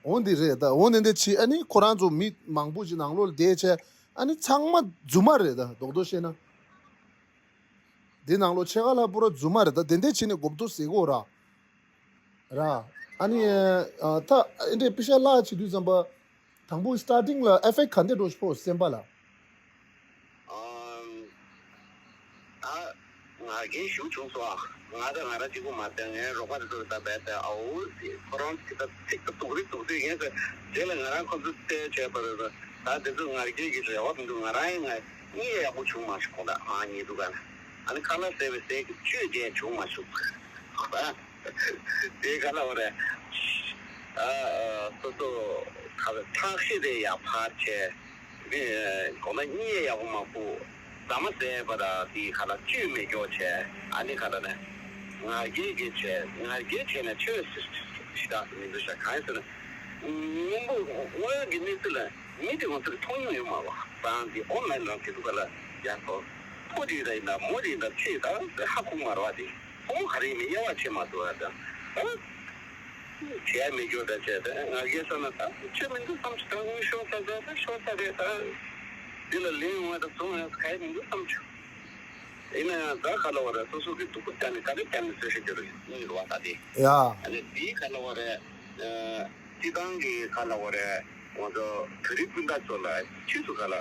འོ་འདི་རེད་ད། འོ་འདི་འདི་ཕྱི་ཨ་ནི་ཁོ་རང་ཚོ་མི་མང་པོ་ཅིག་ནང་ལོགས་ལ་བསྡད་བྱས་ཨ་ནི་ཚང་མ་རྫུན་མ་རེད་ད་རྡོག་རྡོག་བཤད་ན། འདི་ནང་ལོགས་ཕྱེད་ཀ་ལྷག་པོ་ར་རྫུན་མ་རེད་ད། དེ་འདྲས་བྱས་ནས་གོ་བསྡུར་ཟེར་གོ་ར། ར། ཨ་ནི་ཨ་ད་ཨེ་འདྲས་པི་ཤ་ལག་བྱེད་དུས་ཙམ་པ། དང་པོ་སི་ཊར་ཊིང་ལ་ཨེ་ཕེག་ག་འདྲས་འགྲོ་ཕོ་སེམས་པ་ལ། ཨམ། ད་ང་རྒྱལ་ཞུ་བྱུང་སོང་ཨ། ང་ད་ང་རང་གཅིག་པུ་མ་ཟད་ངའི་རོགས་པ་དེ་ཚོ་ད་བས་ད་ཨའོ་ཟེར་ཁོ་རང་ཚིག་ད་ཚིག་ད་དུག་རིགས་དུག་དུས་ཡིན་ཟེར། དེ་ལ་ང་རང་ཁོ་ཚོ་བལྟས་བྱས་པ་རེད། ད་དེ་ཚོ་ང་རྒྱལ་གྱི་རེ་བ་མི་འདུག་ང་རང་ཡང་ང་གཉིད་ཡག་པོ་བྱུང་མ་བྱུང་ཁོང་ད་ང་གཉིད་འདུག་ག་ཨ་ནི་ཁ་ལག་ཟས་པའི་ཟས་ཀྱི་བཅུད་དེ་བྱུང་མ་བྱུང་། དེ་ག་ལ་བ་རེད། ཨ་ཨ་སོ་སོ་ག་ལ་ཁྲག་ཤེད་དེ་ཡར་འཕར་བྱས། དེ་གོང་ན་གཉིད་ཡག་པོ་མ་ཁུག་ཟ་མ་ཟས་པ་དང་དེ་ག་ལ་བཅུད་མེད་སྐྱོ་བྱས། ཨ་ནི་ག་ལ་ནས་ང་རྒྱལ་གྱི་བྱས་ང་རྒྱལ་བྱས་ནས་ཆོས་ཞི་དྲག་མི་འདུག་ཤ་གང་ཡིན་ཟེར་ན། སྔོན་པོ་སྔོན་གྱི་གནས་ཚུལ་ལ་མི་དེ་ང་ཚོར་མཐོང་མྱོང་ཡོད་མ་རེད། ང་རང་དེ་ཨོན་ལན་རང་དེ་དུས་ག་ལ་ཡག་སོ། ཕོ་དེ་ཡིན་ད་ཡིན་ད་མོ་དེ་ཡིན་ད་ཆེ་ད་ཧ་གོ་མ་རེད་བ་དེ། ཕོ་མོ་ག་རེ་ཡིན་མིན་དབྱེ་བ་ཕྱེ་མ་ཐུབ་ཡ་ད། ད་བྱས་མི་འགྱུར་ད་བྱས་ད་ང་རྒྱལ་ས་ན་ད་ཆོས་མི་འདུག་བསམ་ཆུ་ད་དངུལ་ཤོར་ས་ད་ད་ཤོར་ས་རེད་ད། འདི་ལ་ལན་ཡོང་བ་ད་བཟུང་ཡ་ག་ཡ་མི་འདུག་བསམ་ཆུ། ཡིན་ན་ཡང་ད་ག་ལ་བ་རེད། སོ་སོ་གི་སྡུག་པོ་བསྐྱལ་ནས་ག་རེ་བསྐྱལ་ནས་བཟོས་ཤེས་ཀྱི་རེད་གཉིས་རེད་བ་ད་དེ། ཡ། ཨ་ནི་དེའི་ག་ལ་བ་རེད། སྤྱི་བཏང་གི་ག་ལ་བ་རེད། ང་ཚོ་བོད་རིགས་སྤུན་ཟླ་ཚོ་ལ་ཕྱིས་སུ་ག་ལ་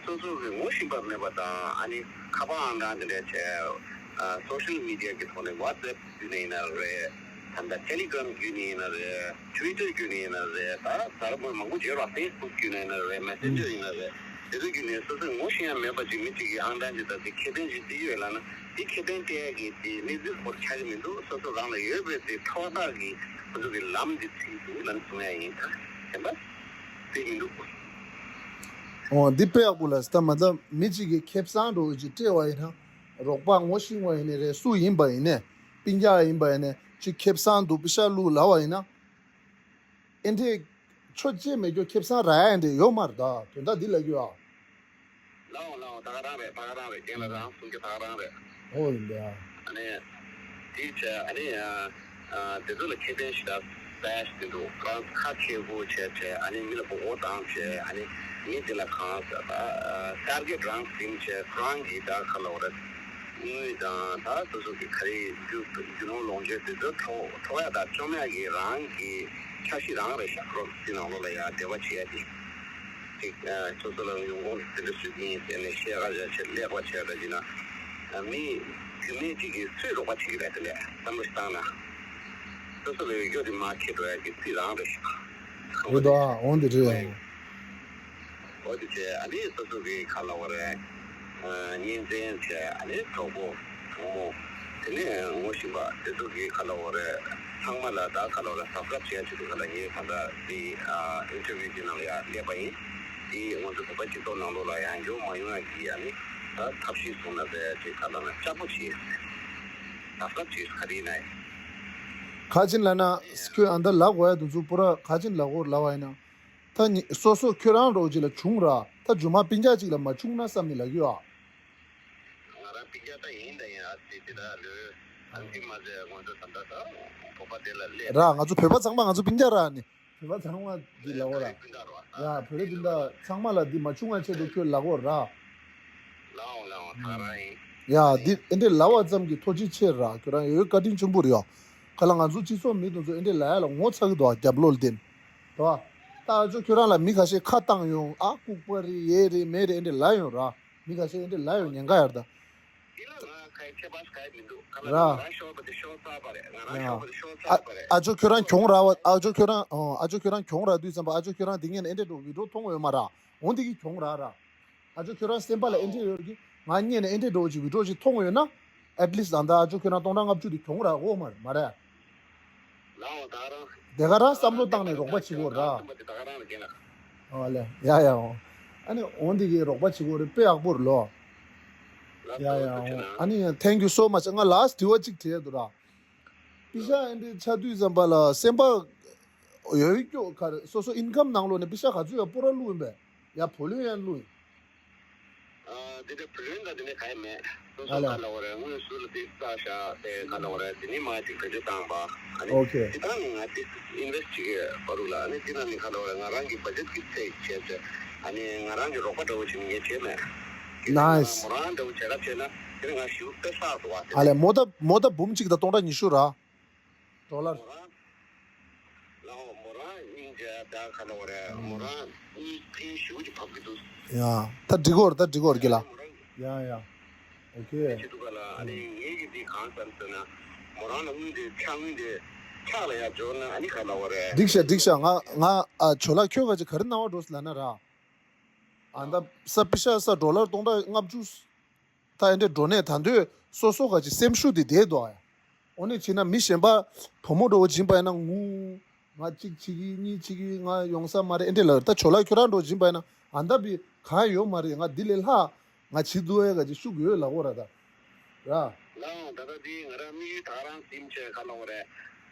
སོ་སོ་གི་ངོ་ཤེས་པ་མེད་པ་དང་ཨ་ནི་ཁ་པར་ཨང་གྲངས་དེ་འདྲ་བྱས། ཨ་སོ་ཤལ་མི་ཌི་ཡ་གི་ཐོག་ནས་ཝ་ཊི་སི་ཨེབ་བརྒྱུད་ནས་ཡིན་ན་རེད། ད་ལྟ་ཊེ་ལི་གྷི་རམ་བརྒྱུད་ནས་ཡིན་ན་རེད། ཊུ་ཝི་ཊར་བརྒྱུད་ནས་ཡིན་ན་རེད། ད་ད་ར་མང་པོ་བརྗོད་ར་ཕེ་སི་བུག་བརྒྱུད་ནས་ཡིན་ན་རེད། མེ་སེན་ཇར་ཡིན་ན་རེད། དེ་ཚོ་བརྒྱུད་ནས་སོ་སོའི་ངོ་ཤེས་ཡ་མེད་པ་ཅིག་མི་གཅིག་གིས་ཨང་གྲངས་ཅིག་ད་དེ་ཁེ་ཕན་ཅིག་བརྩི་གི་ཡོད་ལབ་ན་དེ་ཁེ་ཕན་སྤྲད་ཡ་གི་དེ་གནས་ཚུལ་སྐོར་ཆགས་ཀྱི་མི་འདུག་སོ་སོ་རང་ལ་ཡོད་པའི་དེ་ཐོག་ཐག་གི་ཁོ་ཚོ་གི་ལམ་འདི་ཚིག་འདུག་ལབ་གསུང་ཡ་ཡིན། ད་དེ་འདྲ་དེ་མི་འདུག་ཨོ་འདི་དཔེ་ཡག་པོ་ལ་ད་མ་ད་མི་གཅིག་གིས་ཁེ་བཟང་འགྲོ་ཅིག་སྤྲད་པ་ཡིན་ན་རོགས་པ་ངོ་ཤེས་པ་ཡིན་ནའི་རེད། སུ་ཡིན་པ་ཡིན་ནའི་སྤུན་ཀྱག་ཡིན་པ་ཡིན་ནའི་ཅིག་ཁེ་བཟང་འདུག་པི་ཤ་བླུགས་ལབ་པ་ཡིན་ན། ཨེ་འདྲས་ཆོས་བྱེད་མེད་རྒྱུ་ཁེ་བཟང་རག་ཡ་ཨེ་འདྲས་ཡོད་མ་རེད་ད། དོན་དག་འདི་ལབ་རྒྱུ་ཨ། ལའོ་ལའོ་ད་ག་རང་རེད། ད་ག་རང་རེད། རྒན་ལགས་རང་གསུང་རྒྱུ་ད་ག་རང་རེད། ཨོ་ཡིན་པས་ཨ། ཨ་ནི་དེའི་ཆ་ཨ་ནི་ཨ་ཨ་དེ་ཚོ་ལ་ཁེ་ཕན་ཞེ་དྲག་ཟ་ཡ་ཞིག་འདུག་ཁོ་རང་ཁ་མཁས་པོ་བྱས་བྱས་ཨ་ནི་མི་ལ་མགོ་སྐོར་བཏང་བྱས་ཨ་ནི་མི་དེ་ལ་གང་ཟེར་ད་ཨ་ཊར་གེཊ་རང་ཟིན་བྱས་ཁོ་རང་གིས་ད་ག་ལབ་དགོས་རེད། དངུལ་དང་ད་སོ་སོ་གི་ག་རེ་རྒྱུ་རྒྱུ་ནོར་ལོངས་སྤྱོད་དེ་ཚོ་འཕྲོག་འཕྲོག་ཡ་དང་བཅོམ་ཡ་གི་རང་གི་འཆར་གཞི་རང་རེད་ཤག་ཁོ་རང་ཚོ་ནང་ལོགས་ལ་ཡ་འབྲེལ་བ་བྱེད་ཡ་དེ་ཅིག་ཨ་སོ་སོ་ལ་ཡོང་ཁུངས་དེ་འདྲ་བཟོས་ཀྱི་ཡིན་ཟེར་ནས་བཤད་ག་བྱ་བྱེད་ཀླད་པ་བྱས་ད་ཅིག་ན་ཨ་མི་བུད་མེད་ཅིག་གིས་སུས་རོགས་པ་བྱེད་ཀྱི་རེད། དེ་ལས་བསམ་བློ་ཞིག་བཏང་ན་སོ་སོ་ལ་ཡོད་རྒྱུ་དེ་མར་ཁྱེར་འགྲོ་ཡ་གི་རྩིས་རང་རེད་ཤག་རེད་དོ། འོང་དེ་རེད། འོ་དེ་བྱས་ཨ་ནི་སོ་སོ་གི་ག་ལབ་དགོས་རེད། ཨ་གཉེན་ཚན་བྱས་ཨ་ནི་གྲོགས་པོ་གྲོགས་མོ་དེ་ནས་ངོ་ཤེས་པ་དེ་ཚོ་གི་ག་ལབ་དགོས་རེད། ཚང་མ་ལ་ད་ག་ལབ་དགོས་རེད། སབ་སི་ཀ་རབ་བྱས་ཆེད་དུ་ག་ལབ་ངས་ད་ལྟ་དེ་ཨ་ཨིན་ཊར་བིའུ་དེ་ནང་ལ་ཡ་སླེབས་པ་ཡིན། དེ་ང་ཚོ་བོད་པ་སྤྱི་ཚོགས་ནང་ལོགས་ལ་ཡང་འགྱོ་མ་ཡོང་ཡ་གི་ཨ་ནི་ད་ཐབས་ཤེས་བཟུང་ན་ཟེར་ཡ་ཅིག་ག་ལབ་ན་ལྕགས་པོ་བྱས། ལབ་ལབ་ཅིག་ག་རེ་ཡིན་ན་ཡང་། ག་ཅིན་ལབ་ན། ཁྱོད་ཨ་མདའ་ལབ་དགོས་ཡ་དེ་ཚོ་པུ་ར་ག་ཅིན་ལབ་དགོས་ལབ་པ་ཡིན་ན། ད་ཉི་སོ་སོ་ཁྱོད་རང་རོགས་ཅིག་ལ་བྱུང་ར། ད་རྒྱུ་མ་སྤུན་ཀྱག་ཅིག་ལ་མ་བྱུང་ན་བསམ་ནས་ལབ་ཀྱི་ཡོད་ཨ། ང་རང་སྤུན་ཀྱག་ད་ཡིན་ད་ཡིན་ཨ་ཙི་དེ་ད་ལོས་ཨ་ཙི་མ་ཟེར་ང་ཚོ་ད་ད་ད་བོད་པ་དེ་ལ་སླེབས། ར་ང་ཚོ་བོད་པ་ཚང་མ་ང་ཚོ་སྤུན་ཀྱག་ར་ནི། བོད་པ་ཚང་མ་འདི་ལབ་དགོས་ར། ཡ་བོད་རིགས་སྤུན་ཟླ་ཚང་མ་ལ་འདི་མ་བྱུང་བའི་ཆེད་དུ་ཁྱོད་ལབ་དགོས་ར། ལའོ་ལའོ་ད་རང་ཡིན། ཡ་འདི་ཨེ་འདྲས་ལབ་པ་ཙམ་གྱིས་ཐུགས་རྗེ་ཆེ་ར། ཁྱོད་རང་ཡོད་བཀའ་དྲིན་ཆེན་པོ་རེད་ཡ། ག་ལ་ང་ཚོ་སྤྱི་ཚོགས་མི་དེ་ཚོ་ཨེ་འདྲས་ལབ་ཡ་ལ་ངོ་ཚ་གི་འདུག་ཨ། རྒྱབ་ལོགས་ལ་བསྟན། དོ། ད་ཨ་ཅོ་ཁྱོད་རང་ལ་མི་ཁ་ཤས་ཁ་བཏང་ཡོང་ཨ། ལྐུགས་པ་རེད་ཡེ་རེད་མེ་རེད་ཨེ་འདྲས་ལབ་ཡོང་ར། མི་ཁ་ཤས་ཨེ་འདྲས་ལབ་ཡོང་ཉེན་ཁ་ཡོད་ར་ད། འདི་ལ་ང་ཁ་ཡི་ཁྱད་པར་ག་ཡི་མི་འདུག་ག་ལ་ར། ང་རང་ཤོར་བ་དེ་ཤོར་ཚར་བ་རེད། ང་རང་ཤོར་བ་དེ་ཤོར་ཚར་བ་རེད། ཨ་ཅོ་ཁྱོད་རང་གྱོང་རག་པ། ཨ་ཅོ་ཁྱོད་རང་ཨ་ཅོ་ཁྱོད་རང་གྱོང་རག་དུས་ཙམ་པ་ཨ་ཅོ་ཁྱོད་རང་དེ་ངས་ནས་ཨེ་འདྲས་འགྲོ་བི་ཌིའོ་མཐོང་ཡོད་མ་ར། འོན་དེ་གི་གྱོང་རག་ར། ཨ་ཅོ་ཁྱོད་རང་སེམས་པ་ལ་ཨེ་འདྲས་ཡོད་ཀི། ང་བརྙན་ནས་ཨེ་འདྲས་འགྲོ་ཅིག་བི་ཌིའོ་ཅིག་མཐོང་ཡོད་ན། ཨེཊ་ལིསྟ་ད་ལྟ་ཨ་ཅོ་ཁྱོད་རང་སྟོང་ཕྲག་ལྔ་བཅུ་དེ་གྱོང་རག་གོ་མ་མ་རེད། ལའོ་ད་རང་། དེ་ག་རང་བསམ་བློ་བཏང་ནས་རོགས་པ་བྱེད་དགོས་ར། ད་ག་རང་ལ་རྒན་ལགས། ཨོ་ལེ་ཡ་ཡ་འོ། ཨ་ནི་འོན་དེ་གི་རོགས་པ་བྱེད་དགོས་རེད། དཔེ་ཡག་པོ་རེད་ལོ། ལ་ཡ་ཡ་འོ། ཨ་ནི་thank you so much། ང་last དྲི་བ་གཅིག་དྲི་ཡ་འདུག་ར། པི་ཤ་ཨེ་འདྲས་ཆགས་དུས་ཙམ་པ་ལ་སེམས་པ་ཡོད་སྐྱོ་ག་རེ་སོ་སོ་ཨིན་ཀམ་ནང་ལོགས་ནས་པི་ཤ་ག་ཚོད་ཡ་པོ་ར་བླུགས་ཡིན་པས། ཡ་བུ་ལོན་ཡ་བླུགས་ཡིན། ཨ་དེ་འདྲ་བུ་ལོན་དང་དེ་འདྲ་ག་ཡི་མེད། སོ་སོ་ཨ་ལ། ག་ལ་བ་རེད། དངུལ་ཟུར་ལ་དེ་བསགས་བཞག་དེ་ག་ལ་བ་རེད། དེ་ནས་མ་ཅིག་བེད་སྤྱོད་བཏང་པ། ཨ་ནི་ཨོ་ཁེ། དེ་དག་ནི་ང་དེ་ཨིན་ཝེ་སི་ཊི་བྱེད་ཀྱི་བ་རུ་ལ། ཨ་ནི་དེ་ནང་ནས་ག་ལ་བ་རེད། ང་རང་གི་བ་ཇེ་ཊི་གི་ཚད་བྱས་ཚེ་ཨ་ནི་ང་རང་གི་རོགས་པ་འདྲ་བོ་བྱེད་ནི་ངས་བྱས་མེད། དེ་ནས་ང་ནའིས། མོ་རང་འདྲ་བོ་བྱེད་ལ་བྱས་ན་དེ་ནི་ང་ཞེ་པོ་དཔེ་བསགས་འདུག་བ་དེ། ཨ་ལས་མོ་ད་མོ་ད་འབུམ་གཅིག་དང་སྟོང་ཕྲག་ཉི་ཤུ་ར། ཌོ་ལར། མོ་རང་། ལའོ་མོ་རང་དངུལ་འཇལ་ད་ག་ལ་བ་རེད། མོ་རང་དངུལ་ཕྲན་ཞེ་པོ་ཅིག་བབས་ཀྱི་འདུག་ཡ་ད་འགྲིག་གོ་རེད། ད་འགྲིག་གོ་རེད་གི་ལ། མོ་རང་ཡ་ཡ། ཨོ་ཁེ། ཅི་འདུག་ག་ལ། ཨ་ནི་ངེད་ཀྱི་འདི་གང་བསམ་ཟེར་ན། མོ་རང་ལ་དངུལ་དེ་ཕྱག་དངུལ་དེ་ཕྱག་ལ་ཡ་འབྱོར་ན་ཨ་ནི་ག་ལ་བ་རེད། འགྲིག་ཤག་འགྲིག་ཤག་ང་ང་ཨ་ཇོ་ལགས་ཁྱོད་ག་ཅིག་ག་རེ་སྣང་བ་འགྲོ་སི་ལབ་ན་ར། ཨ་ད་ས་པི་ཤ་ས་ཌོ་ལར་སྟོང་ཕྲག་ལྔ་བཅུ། ད་ཨེ་འདྲས་འགྲོ་ནས་ད་འདོད་སོ་སོ་ག་ཅིག་སེམས་ཤུགས་དེ་བསྡད་འདུག་ཨ། འོ་ནི་བྱས་ན་མི་གཞན་པ་བུ་མོ་འདྲ་བོ་བྱིན་པ་ཡིན་ན་ངུ། ང་གཅིག་བྱེད་ཀྱི་གཉིས་བྱེད་ཀྱི་ང་ཡོང་ས་མ་རེད་ཨེ་འདྲས་ལབ། ད་ཇོ་ལགས་ཁྱོད་རང་འདྲ་བོ་བྱིན་པ་ཡིན་ན་ཨ་ད་བི་གང་ཡོད་མ་རེད། ང་འདི་ལས་ལྷག་ང་བྱེད་འདུག་ཨེ་ག་ཅིག་ཤུགས་ཡོད་ལབ་དགོས་ར་ད། ར། ལའང་ད་ལྟ་འདི་ང་རང་དམིགས་ཡུལ་ད་ག་རང་ཟིན་བྱས་ག་ལབ་དགོས་རེད།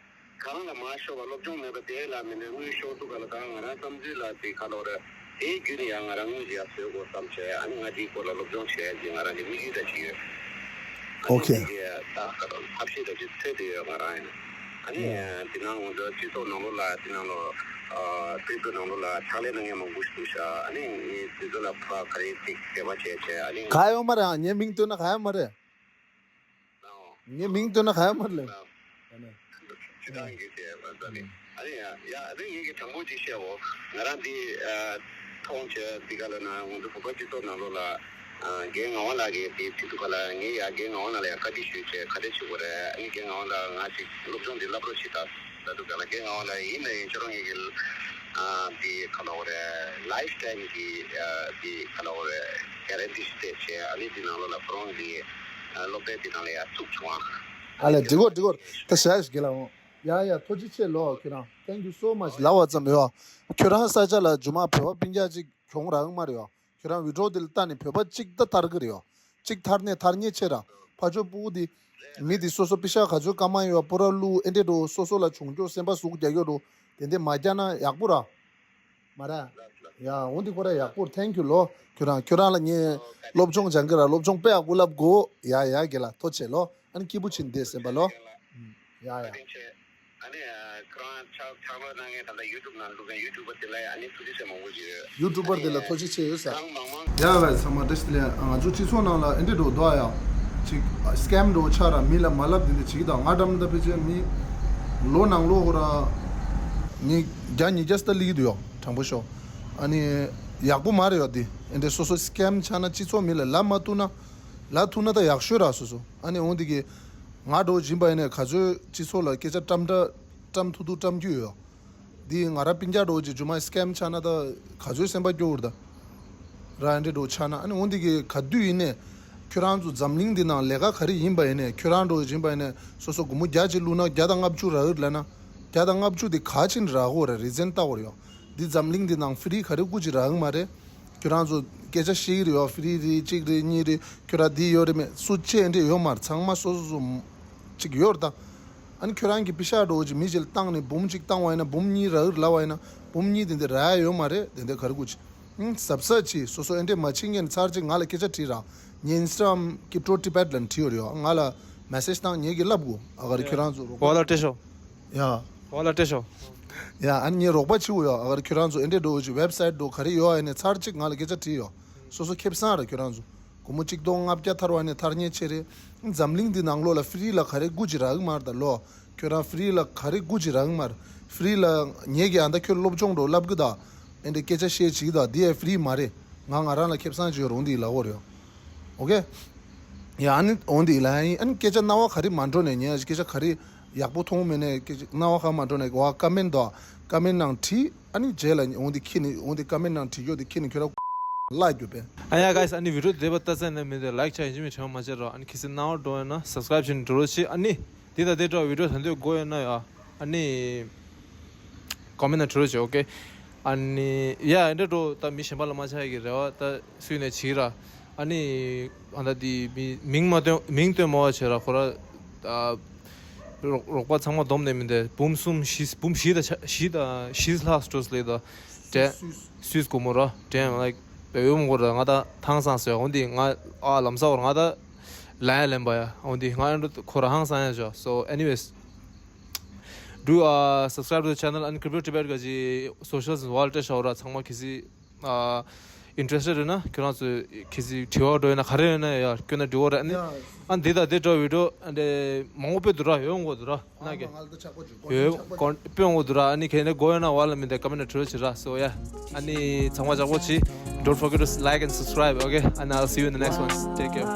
གང་ལ་མ་ཤོར་བ་སློབ་སྦྱོང་མེད་པ་དེ་ལ་མི་འདོད་དངུལ་ཤོར་དུས་ག་ལ་ད་ང་རང་བསམ་ཚུལ་ལ་དེ་ག་ལབ་དགོས་རེད། དེའི་བརྒྱུད་ནས་ཡང་ང་རང་དངུལ་ཡར་བཟོ་དགོས་བསམ་བྱས་ཨ་ནི་ང་དེའི་སྐོར་ལ་སློབ་སྦྱོང་བྱས་ཡ་དེ་ང་རང་གི་དམིགས་ཡུལ་འདྲ་ཅིག་ཡོད། ཨ་ནི་ཨོ་ཁེ། དེ་གས་ད་ག་ལབ་ཐབས་ཤེས་འདྲ་ཅིག་འཚོལ་བསྡད་ཡོད་ང་རང་ཡིན། ཨ་ནི་ཡ། དེ་ནང་ང་ཚོ་སྤྱི་ཚོགས་ནང་ལོགས་ལ་དེ་ནང་ལོགས་ཨ་སྤྱི་ཚོགས་ནང་ལོགས་ལ་ཕྱག་ལས་གནང་མཁན་མང་པོ་ཞིག་འདུག་ཤག་ཨ་ནི་ངས་དེ་ཚོ་ལ་ཕར་ག་རེ་ཅིག་འབྲེལ་བ་བྱས་བྱས་ཨ་ནི། ག་ཡོད་མ་རེད། ཨ་ངའི་མིང་བཏོན་ན་ག་ཡོད་མ་རེད། ངའི་མིང་བཏོན་ན་ག་ཡོད་མ་རེད། ཨ་ནི། ཅི་ཐང་གི་ཅེས་པ་ད་ནི། ཨ་ནི་ཡ་ཡ་ཨ་ནི་ངས་ཀྱི་དྲང་པོ་ཅིག་བཤད་འོ། ང་རང་འདི་ཨ་མཐོང་བྱས་འདི་ག་ལ་ན་ང་ཚོ་བོད་པ་སྤྱི་ཚོགས་ནང་ལོགས་ལ་ཨ་རྒན་ངག་དབང་ལགས་ཀྱིས་འདི་དེ་དུས་ག་ལ་ངས་ཡ་རྒན་ངག་དབང་ལགས་ལ་ཡ་བཀའ་འདྲི་ཞུས་བྱས་ག་འདྲ་བྱེད་དགོས་རེད། ཨ་ནི་རྒན་ངག་དབང་ལགས་ང་ཅིག་སློབ་སྦྱོང་འདི་བསླབ་རོགས་བྱེད་ད། ད་དུ་ག་ལ་རྒན་ངག་དབང་ལགས་ཡིན་ན་ཡིན་ཁྱོད་རང་ངེད་ཀྱི་ཨ་འདི་ག་ལ་འོ་རེད་ལའིཕ་ཊའིམ་གྱི་ཨ་འདི་ག་ལ་འོ་རེད་གེ་རན་ཊི་སྤྲད་བྱས་ཨ་ནི་འདི་ནང་ལོགས་ལ་ཁོ་རང་གི་ཨ་སློབ་གྲྭའི་འདི་ནང་ལ་ཡར་བཙུགས་བྱུང་ཨ། ཨ་ལས་འགྲིག་གོ་འགྲིག་གོ་ད་ཞག་ཞིག་གི་ལ་འོང་། ཡ་ཡ་ཐུགས་རྗེ་ཆེ་ལོ་ཁྱོད་རང་thank you so much ལབ་པ་ཙམ་ཡོད། ཁྱོད་རང་ས་ཆ་ལ་རྒྱུ་མ་བོད་པ་སྤུན་ཀྱག་ཅིག་གྱོང་རག་མ་རེད་ཡོད། ཁྱོད་རང་བི་ཌིའོ་འདི་ལ་ལྟ་ནས་བོད་པ་གཅིག་ད་ཐར་གི་རེད་ཡོད། གཅིག་ཐར་ནས་ཐར་ཉེ་ཆེ་ར། ཕ་ཆོས་ཕྲུ་གུ་འདི། མི་འདི་སོ་སོ་པི་ཤ་ག་ཚོད་སྐར་མ་ཡོད་པོ་ར་བླུག་ཨེ་འདྲས་འགྲོ་སོ་སོ་ལ་བྱུང་སྐྱོ་སེམས་པ་ཟུག་རྒྱག་སྐྱོ་འགྲོ། དེ་འདྲས་མ་རྒྱག་ན་ཡག་པོ་ར། མ་ར། ཡ་འོ་འདི་ཁོ་ར་ཡག་པོ་ར་thank you ལོ། ཁྱོད་རང་ཁྱོད་རང་ལ་ངས་སློབ་སྦྱོང་སྦྱང་གི་ར་སློབ་སྦྱོང་དཔེ་ཡག་པོ་བསླབ་དགོ། ཡ་ཡ་རྒན་ལགས་ཐུགས་རྗེ་ཆེ་ལོ། ཨ་ནི་སྐྱིད་པོ་བྱེད་བསྡད་སེམས་པ་ལོ། ཡ་ཡ། ཨ་ནི་ཁོ་རང་ཕྱག་ཕྱག་ལས་གནང་མཁན་ད་ལྟ་ཡུ་ཊུབ་ནང་བླུག་མཁན་ཡུ་ཊུབ་པར་དེ་ལ་ཡང་ཨ་ནི་ཐུགས་རྗེ་ཆེ་མང་པོ་ཞིག་ཡོད། ཡུ་ཊུབ་པར་དེ་ལ་ཐུགས་རྗེ་ཆེ་ཡོད་ས། ཨང་མང་མང་། ཡ་བས་ཚང་མ་བཀྲ་ཤིས་བདེ་ལེགས། ང་ཚོ་སྤྱི་ཚོགས་ནང་ལ་ཨེ་འདྲས་འགྲོ་འདུག་ཨ་ཡ། ཅིག་སི་ཀེམ་འགྲོ་ཆགས་ར་མི་ལ་མ་ལབ་དེ་འདྲས་བྱེད་ཀྱི་འདུག་ང་འགྲམ་ད་ཕལ་ཆེར་མི་ལོ་ནང་ལོ་ཧོ་ར་མི་བརྒྱ་ཉིས་བརྒྱ་ཙམ་སླེབས་ཀྱི་འདུག་ཡོ། དྲང་པོ་ཤོད། ཨ་ནི་ཡག་པོ་མ་རེད་ཡོ་འདི། ཨེ་འདྲས་སོ་སོ་སི་ཀེམ་ཆགས་ན་སྤྱི་ཚོགས་མི་ལ་ལབ་མ་ཐུབ་ན། ལབ་ཐུབ་ན་ད་ཡག་ཤོས་ར་སོ་སོ། ཨ་ནི་འོ་འདི་གི་ང་འགྲོ་བཞིན་པ་ཡིན་ནས་ག་ཚོད་སྤྱི་ཚོགས་ལ་སྐད་ཆ་བཀྲམ་བཀྲ་བཀྲམ་ཐུབ་ཐུབ་བཀྲམ་རྒྱུ་ཡོད། འདི་ང་ར་སྤུན་ཀྱག་འགྲོ་ཅིག་རྒྱུ་མ་སི་ཀེམ་ཆགས་ན་ད་ག་ཚོད་སེམས་པ་སྐྱོ་བོར་ད། ར་ཨེ་འདྲས་འགྲོ་ཆགས་ན་ཨ་ནི་འོ་འདི་གི་ག་དུས་ཡིན་ནས་ཁྱོད་རང་ཚོ་འཛམ་གླིང་འདི་ནང་ལས་ཀ་ག་རེ་ཡིན་པ་ཡིན་ནས་ཁྱོད་རང་འགྲོ་བཞིན་པ་ཡིན་ནས་སོ་སོ་སྒོར་མོ་བརྒྱ་ཅིག་བླུགས་ན་བརྒྱ་དང་ལྔ་བཅུ་རག་གི་རེད་ལབ་ན་བརྒྱ་དང་ལྔ་བཅུ་དེ་ག་ཅིན་རག་གོ་རེད་རི་ཛན་ལྟ་གོ་རེད་ཡོ། འདི་འཛམ་གླིང་འདི་ནང་ཧྥི་རི་ག་རེ་སྐུ་ཅིག་རག་གི་མ་རེད། ཁྱོད་རང་ཚོ་སྐད་ཆ་བཤད་ཀྱི་རེད་ཡོ། ཧྥི་རི་རེད་གཅིག་རེད་གཉིས་རེད་ཁྱོད་རང་འདི་ཡོད་རེད་མེད་སུ་ཅེ་འདྲས་ཡོད་མ་རེད། ཚང་མ་སོ་སོ་སོ་ གཅིག་ཡོད་རེད་ད། ཨ་ནི་ཁྱོད་རང་གི་པི་ཤ་འགྲོ་ཅིག་མི་ཞིག་ལ་བཏང་ནས་འབུམ་གཅིག་བཏང་བ་ཡིན་ན་འབུམ་གཉིས་རག་གི་ལབ་པ་ཡིན་ན་འབུམ་གཉིས་དེ་འདྲ་རག་ཡ་ཡོད་མ་རེད། དེ་འདྲ་ག་རེ་དགོས་ཅིག་ཨང་གཟབ་གཟབ་བྱེད། སོ་སོ་ཨེ་འདྲས་མ་བྱེད་མཁན་ཚར་གཅིག་ང་ལ་སྐད་ཆ་དྲིས་ར། ངའི་ཨིན་སི་ཊ་གྷ་རམ་གི་པྲོ་ཊི་བེཊ་ལ་བྲིས་ཡོད་རེད་ཡ། ང་ལ་མེ་སེཇ་བཏང་། ངེད་ཀྱིས་ལབ་དགོས། ཨ་ག་རེ་ཁྱོད་རང་ཚོ་རོགས་པ། ཝ་ལ་སྤྲད་ཤོག་ཡ། ཝ་ལ་སྤྲད་ཤོག་ཡ། ཨ་ནི་ངས་རོགས་པ་བྱེད་དགོས་ཡ། ཨ་ག་རེ་ཁྱོད་རང་ཚོ་ཨེ་འདྲས་འགྲོ་ཅིག་ཝེབ་སའིཊ་འགྲོ་ག་རེ་ཡོད་ཨ་ནི་ཚར་གཅིག་ང་ལ་སྐད་ཆ་དྲིས་ཡོད། སོ་སོ་ཁེ་བཟང་ར་ཁྱོད་རང་ཚོ། སྒོར་མོ་གཅིག་སྟོང་ལྔ་བརྒྱ་ཐར་བ་ནས་ཐར་མཁན་ཆེ་རེད། འཛམ་གླིང་འདི་ནང་ལོགས་ལ་ཧྥི་རི་ལ་ག་རེ་དགུ་ཅིག་རག་གི་མ་རེད་ད་ལོ། ཁྱོད་རང་ཧྥི་རི་ལ་ག་རེ་དགུ་ཅིག་རག་གི་མ་རེད། ཧྥི་རི་ལ་ངེད་ཀྱིས་ཨ་ད་ཁྱོད་སློབ་སྦྱོང་འགྲོ་ལབ་གི་ད། ཨེ་འདྲ་སྐད་ཆ་བཤད་ཅིག་ད་འདི་ཡ་ཧྥི་རི་མ་རེད། ང་ང་རང་ལ་ཁེ་བཟང་ཅིག་ཡོད་རུང་འདི་ལ་འོ་རེད། ཨོ་ཁེ། ཡ་ཨ་ནི་འོ་འདི་ལ་ཡིན། ཨ་ནི་སྐད་ཆ་རྣ་བ་ག་རེ་མ་འགྲོ་ནས་ཉན་སྐད་ཆ་ག་རེ་ཡག་པོ་མཐོང་མེད་ནས་སྐད་ཆ་རྣ་བ་ག་མ་འགྲོ་ནས་ཝ་ཀ་མེན་ཊི་ད་ཀ་མེན་ཊི་ནང་བྲིས། ཨ་ནི་རྗེས་ལ་འོང་དེ་ཁྱེད་ནི་འོང་དེ་ཀ་མེན་ནང་བྲིས་ཡོད་དེ་ཁྱེད་ནི་ཁྱོད་ར་ལ་རྒྱུ་པས། ཨ་ཡ་གཱས། ཨ་ནི་བི་ཌི་ཡོ་དེ་བ་ལྟ་ཚད་ནས་མི་དེ་ལའིཀ་ཆ་ཡིན་གཅིག་མིན་གཅིག་མ་བྱེད་རོགས། ཨ་ནི་ཁྱེད་སི་རྣ་བ་འགྲོ་ཡོད་ན་སབ་སི་ཀ་རེབ་བྱེད་ནི་འགྲོ་རོགས་བྱེད། ཨ་ནི་དེ་དང་དེ་འདྲ་བི་ཌི་ཡོ་ད་འདོད་དགོས་ཡོད་ན་ཡ་ཨ་ནི་ཀོ་མེན་ནང་བྲིས་རོགས་བྱེད། ཨོ་ཁེ། ཨ་ནི་ཡ་ཨེ་འདྲ་འགྲོ་ད་མི་གཞན་པ་ལ་མ་ཆགས་ཀྱི་རེ་བ་ད་སུས་ནས་བྱེད་ར། ཨ་ནི་ཨ་ད་དེ་མི་མིང་མ་སྟོན་མིང་སྟོན་མ་བ་བྱེད་ར་ཁོ་ར། ཨ། རོགས་རོགས་པ་ཚང་མ་བསྡོམས་ནས་མི་འདི་འབུམ་གསུམ་བཞི་འབུམ་བཞི་དང་ཆ་བཞི་དང་བཞི་ལྷག་སྤྲོད་ལེ་དང་། དྲན། སུས་སྒོར་མོ་ར་དྲན་ལའིཀ་བེ་བེ་མོ་གོ་ར་ང་ད་ཐང་སང་ཟེར་འོ་འདི་ང་ཨ་ལམ་ས་བར་ང་ད་ལན་ལེན་པ་ཡ་འོ་འདི་ང་ཨེ་འགྲོ་ཁོ་ར་ཧང་སང་ཡ་ཇོ། So anyways, do uh subscribe to the channel and Crypto Tibet ག་ཅི་སོ་ཤལ་ཝ་ལ་ཊི་ཤོག་ར་ཚང་མ་གི་སི། ཨ། ཨིན་ཊི་རེ་སི་ཊེཌ་ཡོད་ན་ཁྱོད་རང་ཚོས་གལ་སྲིད་དྲི་བ་འདྲ་ཡོད་ན་ག་རེ་ཡོད་ན་ཡ་སྐྱོན་ན་འདྲི་བ་ར། ཨ་ནི་ཡ། ཨ་འདི་དང་འདི་འདྲ་བི་ཌི་ཡོ་ཨ་འདྲ་མང་པོ་སྤེལ་འདུག་ར། ཡོད་འགོ་འདུག་ར་ཨ་ན་མ་གེ་ང་ལ་ད་ཆགས་པོ་བྱུང་། ཡོད་འགོ་སྤེལ་འགོ་འདུག་ར། ཨ་ནི་གལ་ནས་དགོས་ཡོད་ན་བ་ལ་མི་འདི་ཀོ་མེན་ཊི་བྲིས་རོགས་བྱེད་ར། So yeah, ཨ་ནི་ཚང་མ་ཇག་པོ་བྱེད། Don't forget to like and subscribe, okay? And I'll see you in the next one. Take care.